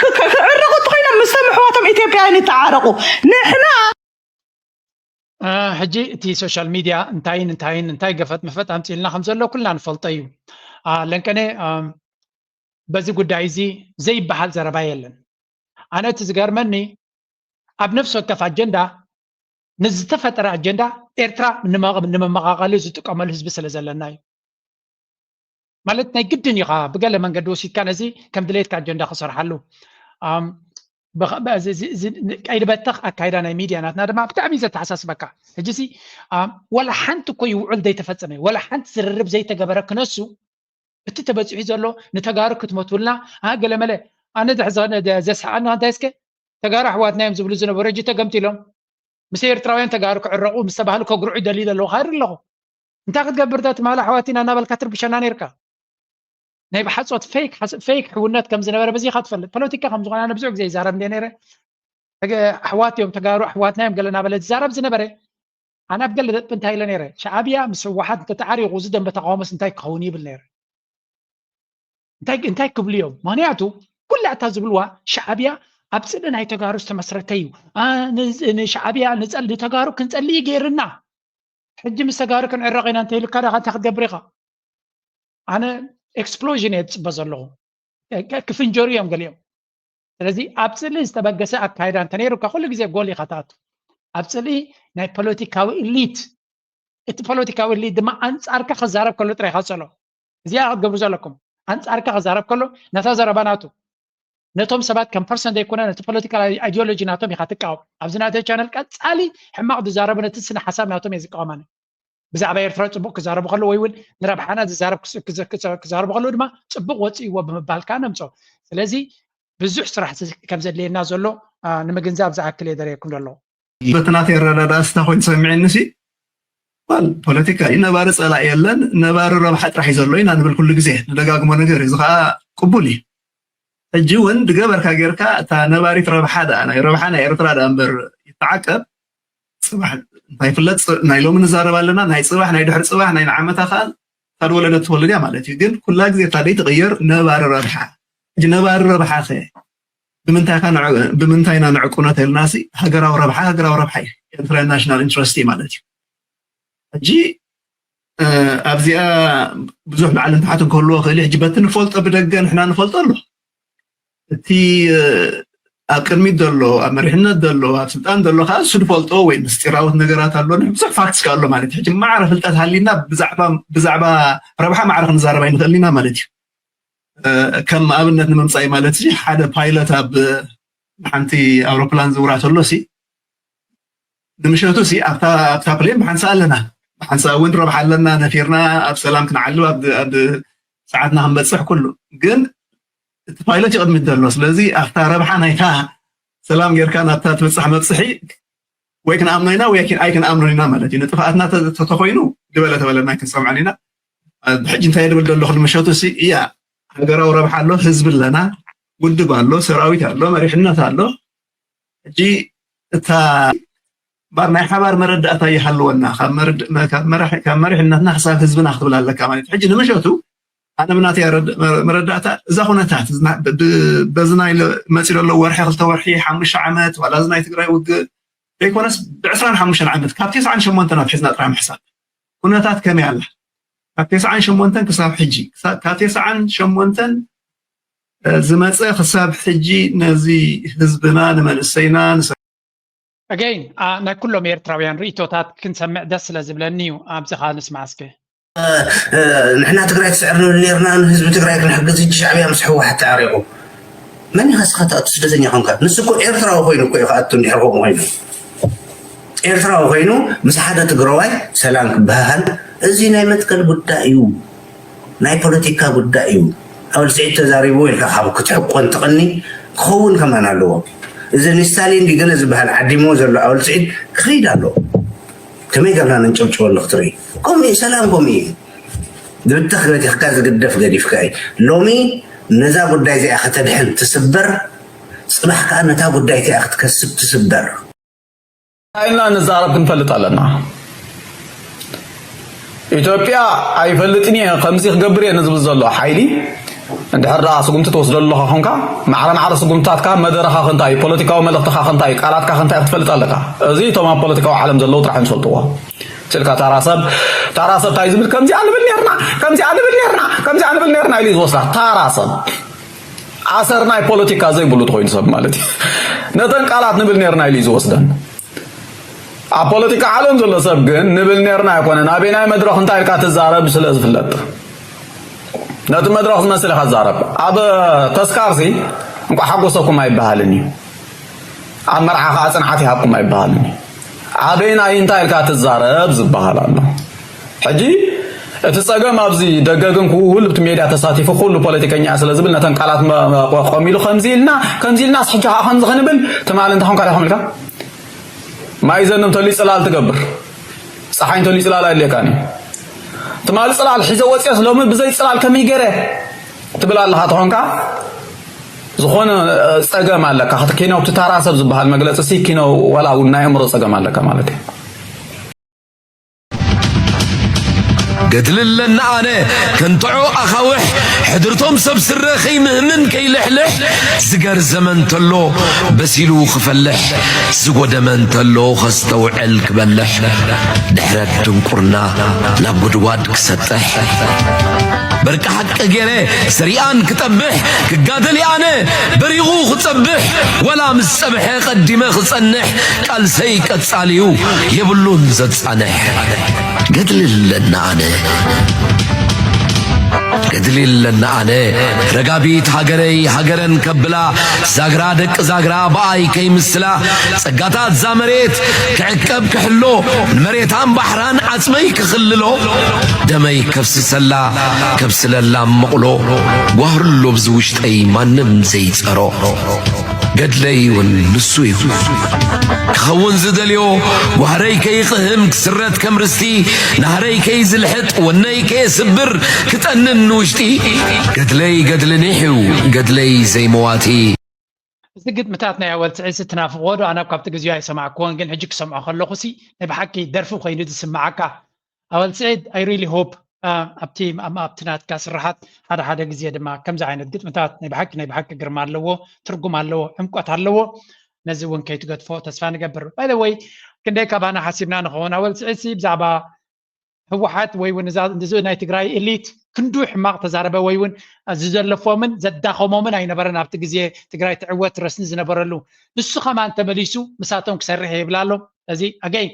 ክዕረቁ እንተኮይኖም ምስቶም ኣሕዋቶም ኢትዮጵያውያን ይተዓረቁ ንሕና ሕጂ እቲ ሶሻል ሚድያ እንታይን እንታይን እንታይ ገፈጥ መፈጥ ኣምፂልና ከም ዘሎ ኩልና ንፈልጦ እዩ። ለንቀነ በዚ ጉዳይ እዚ ዘይበሃል ዘረባ የለን። ኣነ እቲ ዝገርመኒ ኣብ ነፍሲ ወከፍ ኣጀንዳ ንዝተፈጠረ ኣጀንዳ ኤርትራ ንምመቃቀሊ ዝጥቀመሉ ህዝቢ ስለ ዘለና እዩ። ማለት ናይ ግድን ኢኻ ብገለ መንገዲ ወሲድካ ነዚ ከም ድሌትካ ኣጀንዳ ክሰርሓሉ ቀይዲ በተኽ ኣካይዳ ናይ ሚድያ ናትና ድማ ብጣዕሚ እዩ ዘተሓሳስበካ። ሕጂ ሲ ወላ ሓንቲ እኮ ይውዕል ዘይተፈጸመ ወላ ሓንቲ ዝርርብ ዘይተገበረ ክነሱ እቲ ተበፂሑ ዘሎ ንተጋሩ ክትመትውልና ገለመለ ኣነ ዘስሓቀና እንታይ እስከ ተጋሩ ኣሕዋትና እዮም ዝብሉ ዝነበሩ ሕጂ ተገምጢሎም ምስ ኤርትራውያን ተጋሩ ክዕረቁ ምስ ተባህሉ ከጉርዑ ይደልዩ ዘለዉ ካሪ ኣለኹ እንታይ ክትገብር ዶ ትማል ኣሕዋት ኢና እናበልካ ትርብሸና ነርካ ናይ ብሓፆት ፌክ ፌክ ሕውነት ከም ዝነበረ በዚ ኢኻ ትፈልጥ ፖለቲካ ከም ዝኾነ ኣነ ብዙሕ ግዜ ይዛረብ እንደ ነረ ኣሕዋት እዮም ተጋሩ ኣሕዋትና እዮም ገለ እናበለ ዝዛረብ ዝነበረ ኣነ ኣብ ገለ ደጥቢ እንታይ ኢለ ነረ ሻዕብያ ምስ ህወሓት እንተተዓሪቑ እዚ ደንበ ተቃውሞስ እንታይ ክኸውን ይብል ነረ እንታይ እንታይ ክብሉ እዮም ምክንያቱ ኩላ እታ ዝብልዋ ሻዕብያ ኣብ ፅልኢ ናይ ተጋሩ ዝተመስረተ እዩ ንሻዕብያ ንፀል ንተጋሩ ክንፀልኢ ገይርና ሕጂ ምስ ተጋሩ ክንዕረቕ ኢና እንተኢሉካ ዳኻ እንታይ ክትገብር ኢኻ ኣነ ኤክስፕሎዥን እየ ዝፅበ ዘለኹ ክፍንጀሩ እዮም ገሊኦም ስለዚ ኣብ ፅልኢ ዝተበገሰ ኣካይዳ እንተነይሩካ ኩሉ ግዜ ጎል ኢኻ ትኣቱ ኣብ ፅልኢ ናይ ፖለቲካዊ ኢሊት እቲ ፖለቲካዊ ኢሊት ድማ ኣንፃርካ ክዛረብ ከሎ ጥራይ ይኸፀሎ እዚኣ ክትገብሩ ዘለኩም ኣንፃርካ ክዛረብ ከሎ ነታ ዘረባ ናቱ ነቶም ሰባት ከም ፐርሰን ዘይኮነ ነቲ ፖለቲካል ኣይዲዮሎጂ ናቶም ኢኻ ትቃወም ኣብዚ ናተይ ቻነል ቀፃሊ ሕማቕ ዝዛረቡ ነቲ ስነ ሓሳብ ናቶም እየ ዝቃወም ኣነ ብዛዕባ ኤርትራ ፅቡቅ ክዛረቡ ከለዉ ወይ እውን ንረብሓና ዝዛረብ ክዛረቡ ከለዉ ድማ ፅቡቅ ወፅእዎ ብምባል ከዓ ነምፅኦ ስለዚ ብዙሕ ስራሕ ከም ዘድልየና ዘሎ ንምግንዛብ ዝኣክል እየ ደረየኩም ዘለኹ በቲ ናተይ ኣረዳድኣ ስታ ኮይኑ ሰሚዐኒ ሲ ፖለቲካ እዩ ነባሪ ፀላኢ የለን ነባሪ ረብሓ ጥራሕ እዩ ዘሎ ኢና ንብል ኩሉ ግዜ ንደጋግሞ ነገር እዚ ከዓ ቅቡል እዩ ሕጂ እውን ድገበርካ ጌርካ እታ ነባሪት ረብሓ ደኣ ናይ ረብሓ ናይ ኤርትራ ደኣ እምበር ይተዓቀብ። ጽባሕ እንታይ ይፍለጥ? ጽ- ናይ ሎሚ ንዛረብ ኣለና፣ ናይ ጽባሕ ናይ ድሕሪ ጽባሕ ናይ ንዓመታ ከኣ እታ ዝወለደት ትወልድ እያ ማለት እዩ። ግን ኩላ ግዜ እታ ደይ ትቕየር ነባሪ ረብሓ። ሕጂ ነባሪ ረብሓ ከ ብምንታይ ኢና ንዕቁኖ ተልና ሲ ሃገራዊ ረብሓ ሃገራዊ ረብሓ እዩ። ኤርትራ ናሽናል ኢንትረስት እዩ ማለት እዩ። ሕጂ ኣብዚኣ ብዙሕ ላዕልን ታሕትን ክህልዎ ክእል። ሕጂ በቲ ንፈልጦ ብደገ ንሕና ንፈልጦ ኣሎ። እቲ ኣብ ቅድሚት ዘሎ ኣብ መሪሕነት ዘሎ ኣብ ስልጣን ዘሎ ከዓ እሱ ዝፈልጦ ወይ ምስጢራውት ነገራት ኣሎ፣ ብዙሕ ፋክትስ ኣሎ ማለት እዩ። ሕጂ ማዕረ ፍልጠት ሃሊና ብዛዕባ ረብሓ ማዕረ ክንዛረብ ኣይንኽእልን ኢና ማለት እዩ። ከም ኣብነት ንምምፃእ ማለት እ ሓደ ፓይለት ኣብ ሓንቲ ኣውሮፕላን ዝውራ ተሎ ሲ ንምሸቱ ሲ ኣብታ ፕሌን ብሓንሳ ኣለና፣ ብሓንሳ እውን ረብሓ ኣለና፣ ነፊርና ኣብ ሰላም ክንዓልብ ኣብ ሰዓትና ክንበፅሕ ኩሉ። ግን እቲ ፓይለት ይቕድሚት ዘሎ። ስለዚ ኣብታ ረብሓ ናይታ ሰላም ጌርካ ናብታ ትብፅሕ መብፅሒ ወይ ክንኣምኖ ኢና ወይ ኣይክን- ኣይክንኣምኖን ኢና ማለት እዩ። ንጥፍኣትና ተ- ተተኮይኑ ዝበለ ተበለና ኣይክንሰምዖን ኢና። ሕጂ እንታይ ድብል ዘለኹ ንምሸቱ ሲ እያ ሃገራዊ ረብሓ ኣሎ፣ ህዝቢ ኣለና፣ ውድብ ኣሎ፣ ሰራዊት ኣሎ፣ መሪሕነት ኣሎ። ሕጂ እታ ባር ናይ ሓባር መረዳእታ ይሃልወና ካብ መርድ- ካብ መራሒ- ካብ መሪሕነትና ክሳብ ህዝብና ክትብል ኣለካ ማለት እዩ። ሕጂ ንምሸቱ ኣነ ብናተይ ኣረድ- መረ- መረዳእታ እዛ ኩነታት ዝና- ብ- ብ- በዚ ናይ ለ- መፂኡ ዘሎ ወርሒ ክልተ ወርሒ ሓሙሽተ ዓመት ዋላ እዚ ናይ ትግራይ ውግእ ዘይኮነስ ብዕስራን ሓሙሽተን ዓመት ካብ ተስዓን ሸሞንተን ኣትሒዝና ጥራሕ ምሕሳብ ኩነታት ከመይ ኣላ? ካብ ተስዓን ሸሞንተን ክሳብ ሕጂ ክሳ- ካብ ተስዓን ሸሞንተን ዝመፀ ክሳብ ሕጂ ነዚ ህዝብና ንመንእሰይና ንሰ- ኣገይን ኣ- ናይ ኩሎም ኤርትራውያን ርእቶታት ክንሰምዕ ደስ ስለ ዝብለኒ እዩ። ኣብዚ ኸኣ ንስማዕ እስከ። ንሕና ትግራይ ትስዕር ንብል ነርና፣ ንህዝቢ ትግራይ ክንሕግዝ። ሕጂ ሻዕብያ ምስ ህወሓት ተዓሪቑ መን ኢኻ እስኻ ትኣቱ? ስደተኛ ኾንካ። ንሱ እኮ ኤርትራዊ ኮይኑ እኮ እዩ ክኣቱ እንድሕር ከምኡ ኮይኑ። ኤርትራዊ ኮይኑ ምስ ሓደ ትግራዋይ ሰላም ክበሃሃል። እዚ ናይ መትከል ጉዳይ እዩ፣ ናይ ፖለቲካ ጉዳይ እዩ። ኣወል ስዒድ ተዛሪብዎ ኢልካ ካብ ክትሕቆን ትቕኒ ክኸውን ከማን ኣለዎ። እዚ ንስታሊን ድዩ ገለ ዝበሃል ዓዲምዎ ዘሎ ኣወል ስዒድ ክኸይድ ኣለዎ። ከመይ ጌርና ነንጨብጭበሉ ክትርኢ? ከምኡ እዩ፣ ሰላም ከምኡ እዩ። ዝብተኽ በቲኽካ ዝግደፍ ገዲፍካ እዩ። ሎሚ ነዛ ጉዳይ እዚኣ ከተድሕን ትስበር፣ ፅባሕ ከዓ ነታ ጉዳይ እቲኣ ክትከስብ ትስበር። እንታይ ኢልና ንዛረብ ክንፈልጥ ኣለና። ኢትዮጵያ ኣይፈልጥን እየ ከምዚ ክገብር እየ ንዝብል ዘሎ ሓይሊ እንድሕር ደኣ ስጉምቲ ትወስደሉ ኾንካ ማዕረ ማዕረ ስጉምትታትካ መደረኻ ክንታይ እዩ፣ ፖለቲካዊ መልእኽትኻ ክንታይ እዩ፣ ቃላትካ ክንታይ ክትፈልጥ ኣለካ። እዚ እቶም ኣብ ፖለቲካዊ ዓለም ዘለዉ ጥራሕ እዮም ዝፈልጥዎ። ስልካ ታራ ሰብ ታራ ሰብ ታይ ዝብል ከምዚኣ ንብል ነርና ከምዚኣ ንብል ነርና ከምዚኣ ንብል ነርና ኢሉ ዝወስዳ ታራ ሰብ ኣሰር ናይ ፖለቲካ ዘይብሉ ተኮይኑ ሰብ ማለት እዩ። ነተን ቃላት ንብል ነርና ኢሉ እዩ ዝወስደን። ኣብ ፖለቲካ ዓለም ዘሎ ሰብ ግን ንብል ነርና ኣይኮነን። ኣበይ ናይ መድረኽ እንታይ ኢልካ ትዛረብ ስለ ዝፍለጥ ነቲ መድረኽ ዝመስል ኢኻ ትዛረብ። ኣብ ተስካርሲ እንቋ ሓጎሰኩም ኣይበሃልን እዩ። ኣብ መርዓ ከዓ ፅንዓት ይሃብኩም ኣይበሃልን እዩ። ኣበይ ናይ እንታይ ኢልካ ትዛረብ ዝበሃል ኣሎ። ሕጂ እቲ ፀገም ኣብዚ ደገ ግን ኩሉ ብቲ ሜድያ ተሳቲፉ ኩሉ ፖለቲከኛ ስለ ዝብል ነተን ቃላት ቆሚሉ ከምዚ ኢልና ከምዚ ኢልና ሕጂ ከዓ ከምዚ ክንብል ትማሊ እንታይ ኮንካ ዲኹም ኢልካ ማይ ዘንም ተልዩ ፅላል ትገብር ፀሓይ እንተልዩ ፅላል ኣየድልየካን እዩ። ትማሊ ፅላል ሒዘ ወፅየስ ሎሚ ብዘይ ፅላል ከመይ ገይረ ትብል ኣለኻ ተኾንካ ዝኾነ ፀገም ኣለካ። ኪነው እቲ ታራ ሰብ ዝበሃል መግለፂ ሲ ኪነው ዋላ እውን ናይ ኣእምሮ ፀገም ኣለካ ማለት እዩ። ገድሊ ኣለና ኣነ ከንጥዖ ኣኻውሕ ሕድርቶም ሰብ ስረ ከይምህምን ከይልሕልሕ ዝገርዘመ እንተሎ በሲሉ ክፈልሕ ዝጎደመ እንተሎ ከስተውዕል ክበልሕ ድሕረት ድንቁርና ናብ ጉድጓድ ክሰጥሕ በርቂ ሓቂ ገይረ ስሪኣን ክጠብሕ ክጋደል ኣነ በሪቑ ክጸብሕ ወላ ምስ ጸብሐ ቀዲመ ክጸንሕ ቃልሰይ ቀጻልዩ የብሉን ዘጻንሕ ገድሊ ኣለና ኣነ ገድሊ ኣለና ኣነ ረጋቢት ሃገረይ ሃገረን ከብላ ዛግራ ደቂ ዛግራ ብኣይ ከይምስላ ጸጋታት ዛ መሬት ክዕቀብ ክሕሎ ንመሬታን ባሕራን ዓጽመይ ክኽልሎ ደመይ ከፍስሰላ ከብስለላ መቕሎ ጓህርሎ ብዚ ውሽጠይ ማንም ዘይጸሮ ገድለይ እውን ንሱ እዩ። ክኸውን ዝደልዮ ዋህረይ ከይቕህም ክስረት ከም ርስቲ፣ ናህረይ ከይዝልሕጥ ወነይ ከየስብር ክጠንን ንውሽጢ፣ ገድለይ ገድሊ ኒሕ እዩ፣ ገድለይ ዘይመዋቲ። እዚ ግጥምታት ናይ ኣወል ስዒድ ትናፍቕዎ ዶ? ኣነ ካብቲ ግዜኡ ኣይሰማዕክዎን፣ ግን ሕጂ ክሰምዖ ከለኹ ሲ ናይ ብሓቂ ደርፊ ኮይኑ ዝስምዓካ። ኣወል ስዒድ፣ I really hope ኣብቲ ኣብቲ ናትካ ስራሓት ሓደ ሓደ ግዜ ድማ ከምዚ ዓይነት ግጥምታት ናይ ብሓቂ ናይ ብሓቂ ግርማ ኣለዎ፣ ትርጉም ኣለዎ፣ ዕምቆት ኣለዎ። ነዚ እውን ከይትገድፎ ተስፋ ንገብር። By the way፣ ክንደይ ካባና ሓሲብና ንኸውን ኣወል ስዒድ ሲ ብዛዕባ ህወሓት ወይ እውን እዚ ናይ ትግራይ ኤሊት ክንዱ ሕማቕ ተዛረበ ወይ እውን ዝዘለፎምን ዘዳኸሞምን ኣይነበረን። ኣብቲ ግዜ ትግራይ ትዕወት ረስኒ ዝነበረሉ ንሱ ከማን ተመሊሱ ምሳቶም ክሰርሕ ይብል ኣሎ። እዚ again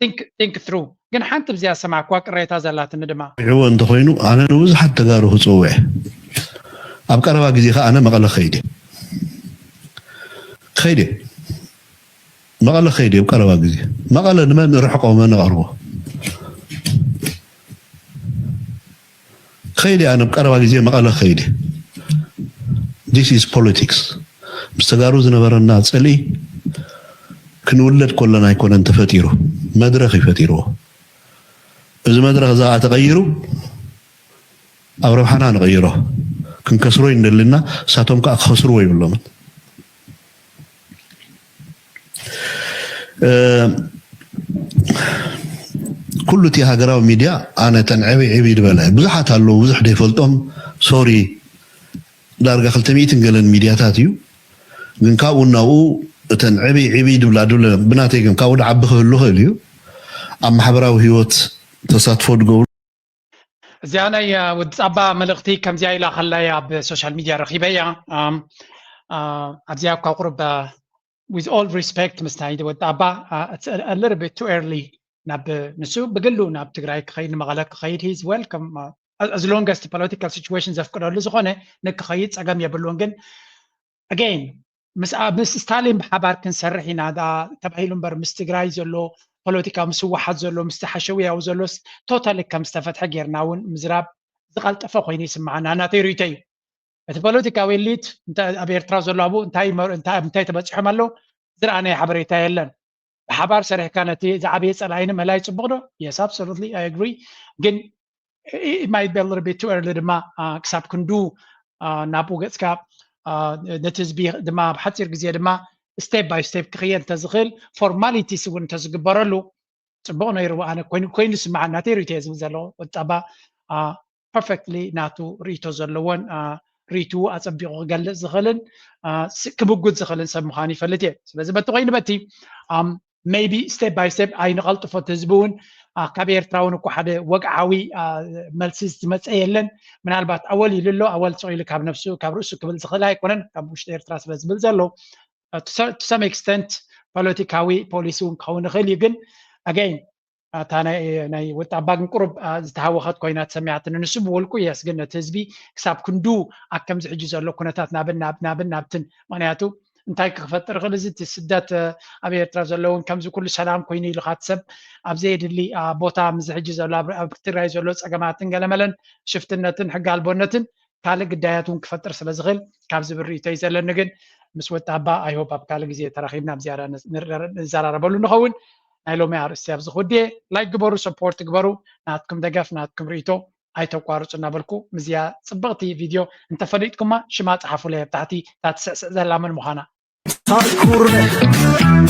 think through። ግን ሓንቲ ብዚኣ ዝሰማዕኩዋ ቅሬታ ዘላትኒ ድማ ይዕዎ እንተኮይኑ ኣነ ንብዙሓት ተጋሩ ክፅውዕ ኣብ ቀረባ ግዜ ከዓ ኣነ መቐለ ከይደ ከይደ መቐለ ከይደ ኣብ ቀረባ ግዜ መቐለ ንመን ርሕቆ መን ቀርቦ ከይደ ኣነ ኣብ ቀረባ ግዜ መቐለ ከይደ this is politics ምስ ተጋሩ ዝነበረና ፅልኢ ክንውለድ ከለና ኣይኮነን ተፈጢሩ መድረክ እዩ ፈጢርዎ እዚ መድረክ እዚ ተቀይሩ ኣብ ረብሓና ንቀይሮ ክንከስሮ እዩ እንደልና እሳቶም ከዓ ክኸስርዎ ይብሎምን ኩሉ እቲ ሃገራዊ ሚድያ ኣነ ተን ዕብይ ዕብይ ዝበለ ብዙሓት ኣለዉ ብዙሕ ዘይፈልጦም sorry ዳርጋ ክልተ ሚእትን ገለን ሚድያታት እዩ ግን ካብኡ ናብኡ እተን ዕብይ ዕብይ ድብላ ድብለ ብናተይ ግን ካብኡ ድዓቢ ክህሉ ክእል እዩ ኣብ ማሕበራዊ ህይወት ተሳትፎ ድገብሩ እዚኣ ናይ ወዲ ጻባ መልእኽቲ ከምዚኣ ኢላ ከላይ ኣብ social media ረኺበያ ኣብዚኣ እኳ ቁሩብ with all respect ምስ ናይ ወዲ ጻባ a little bit too early ናብ ንሱ ብግሉ ናብ ትግራይ ክኸይድ ንመቐለ ክኸይድ he's welcome as long as political situation ዘፍቅደሉ ዝኾነ ንክኸይድ ጸገም የብሉን ግን again ምስ ምስ ስታሊን ብሓባር ክንሰርሕ ኢና ተባሂሉ እምበር ምስ ትግራይ ዘሎ ፖለቲካ ምስ ህወሓት ዘሎ ምስ ሓሸውያዊ ዘሎስ totally ከም ዝተፈትሐ ጌርና እውን ምዝራብ ዝቐልጠፈ ኮይኑ ይስምዓና ናተይ ርእይቶ እዩ እቲ ፖለቲካዊ ኤሊት ኣብ ኤርትራ ዘሎ ኣብኡ እንታይ ተበፂሖም ኣለዉ ዝረኣናዮ ሓበሬታ የለን ብሓባር ሰሪሕካ ነቲ ዝዓበየ ፀላኢ ንምህላይ ፅቡቕ ዶ yes absolutely I agree ግን it might be a little bit too early ድማ ክሳብ ክንዱ ናብኡ ገፅካ ነቲ ህዝቢ ድማ ኣብ ሓፂር ግዜ ድማ step by step ክኽየድ እንተዝኽእል formalities እውን እንተዝግበረሉ ፅቡቕ ነይርዎ ኣነ ኮይኑ ኮይኑ ስምዓኒ ናተይ ርእቶ እየ ዝብል ዘለኹ ወጣባ perfectly ናቱ ርእቶ ዘለዎን ርእትኡ ኣፀቢቑ ክገልፅ ዝኽእልን ክምጉት ዝኽእልን ሰብ ምዃኑ ይፈልጥ እየ ስለዚ በቲ ኮይኑ በቲ maybe step by step ኣይንቐልጥፎ እቲ ህዝቢ እውን ካብ ኤርትራ እውን እኮ ሓደ ወግዓዊ መልሲ ዝመፀ የለን ምናልባት ኣወል ኢሉ ኣሎ ኣወል ስቕ ኢሉ ካብ ነብሱ ካብ ርእሱ ክብል ዝኽእል ኣይኮነን ካብ ውሽጢ ኤርትራ ስለ ዝብል ዘሎ to some extent ፖለቲካዊ ፖሊሲ እውን ክኸውን ይኽእል እዩ ግን again እታ ናይ ወጣባ ግን ቁሩብ ዝተሃወኸት ኮይና ተሰሚዓትኒ ንሱ ብውልቁ yes ግን ነቲ ህዝቢ ክሳብ ክንዱ ኣብ ከምዚ ሕጂ ዘሎ ኩነታት ናብን ናብን ናብትን ምክንያቱ እንታይ ክፈጥር ይኽእል እዚ እቲ ስደት ኣብ ኤርትራ ዘለውን ከምዚ ኩሉ ሰላም ኮይኑ ኢሉ ካት ሰብ ኣብ ዘየድሊ ቦታ ምዚ ሕጂ ዘሎ ኣብ ትግራይ ዘሎ ፀገማትን ገለመለን ሽፍትነትን ሕጊ ኣልቦነትን ካልእ ግዳያት እውን ክፈጥር ስለ ዝኽእል ካብ ዝብል ርእቶ እዩ ዘለኒ ግን ምስ ወጣባ I hope ኣብ ካልእ ግዜ ተራኺብና ኣብ ዝያዳ ንዘራረበሉ ንኸውን ናይ ሎሚ ኣርእስቲ ኣብዚ ክውድየ like ግበሩ support ግበሩ ናትኩም ደገፍ ናትኩም ርእቶ ኣይተቋርፁ እናበልኩ ምዝያ ፅብቕቲ ቪድዮ እንተፈሊጥኩማ ሽማ ፀሓፉለይ ኣብ ታሕቲ እታ ትስዕስዕ ዘላ መን ምዃና ሳኩርነ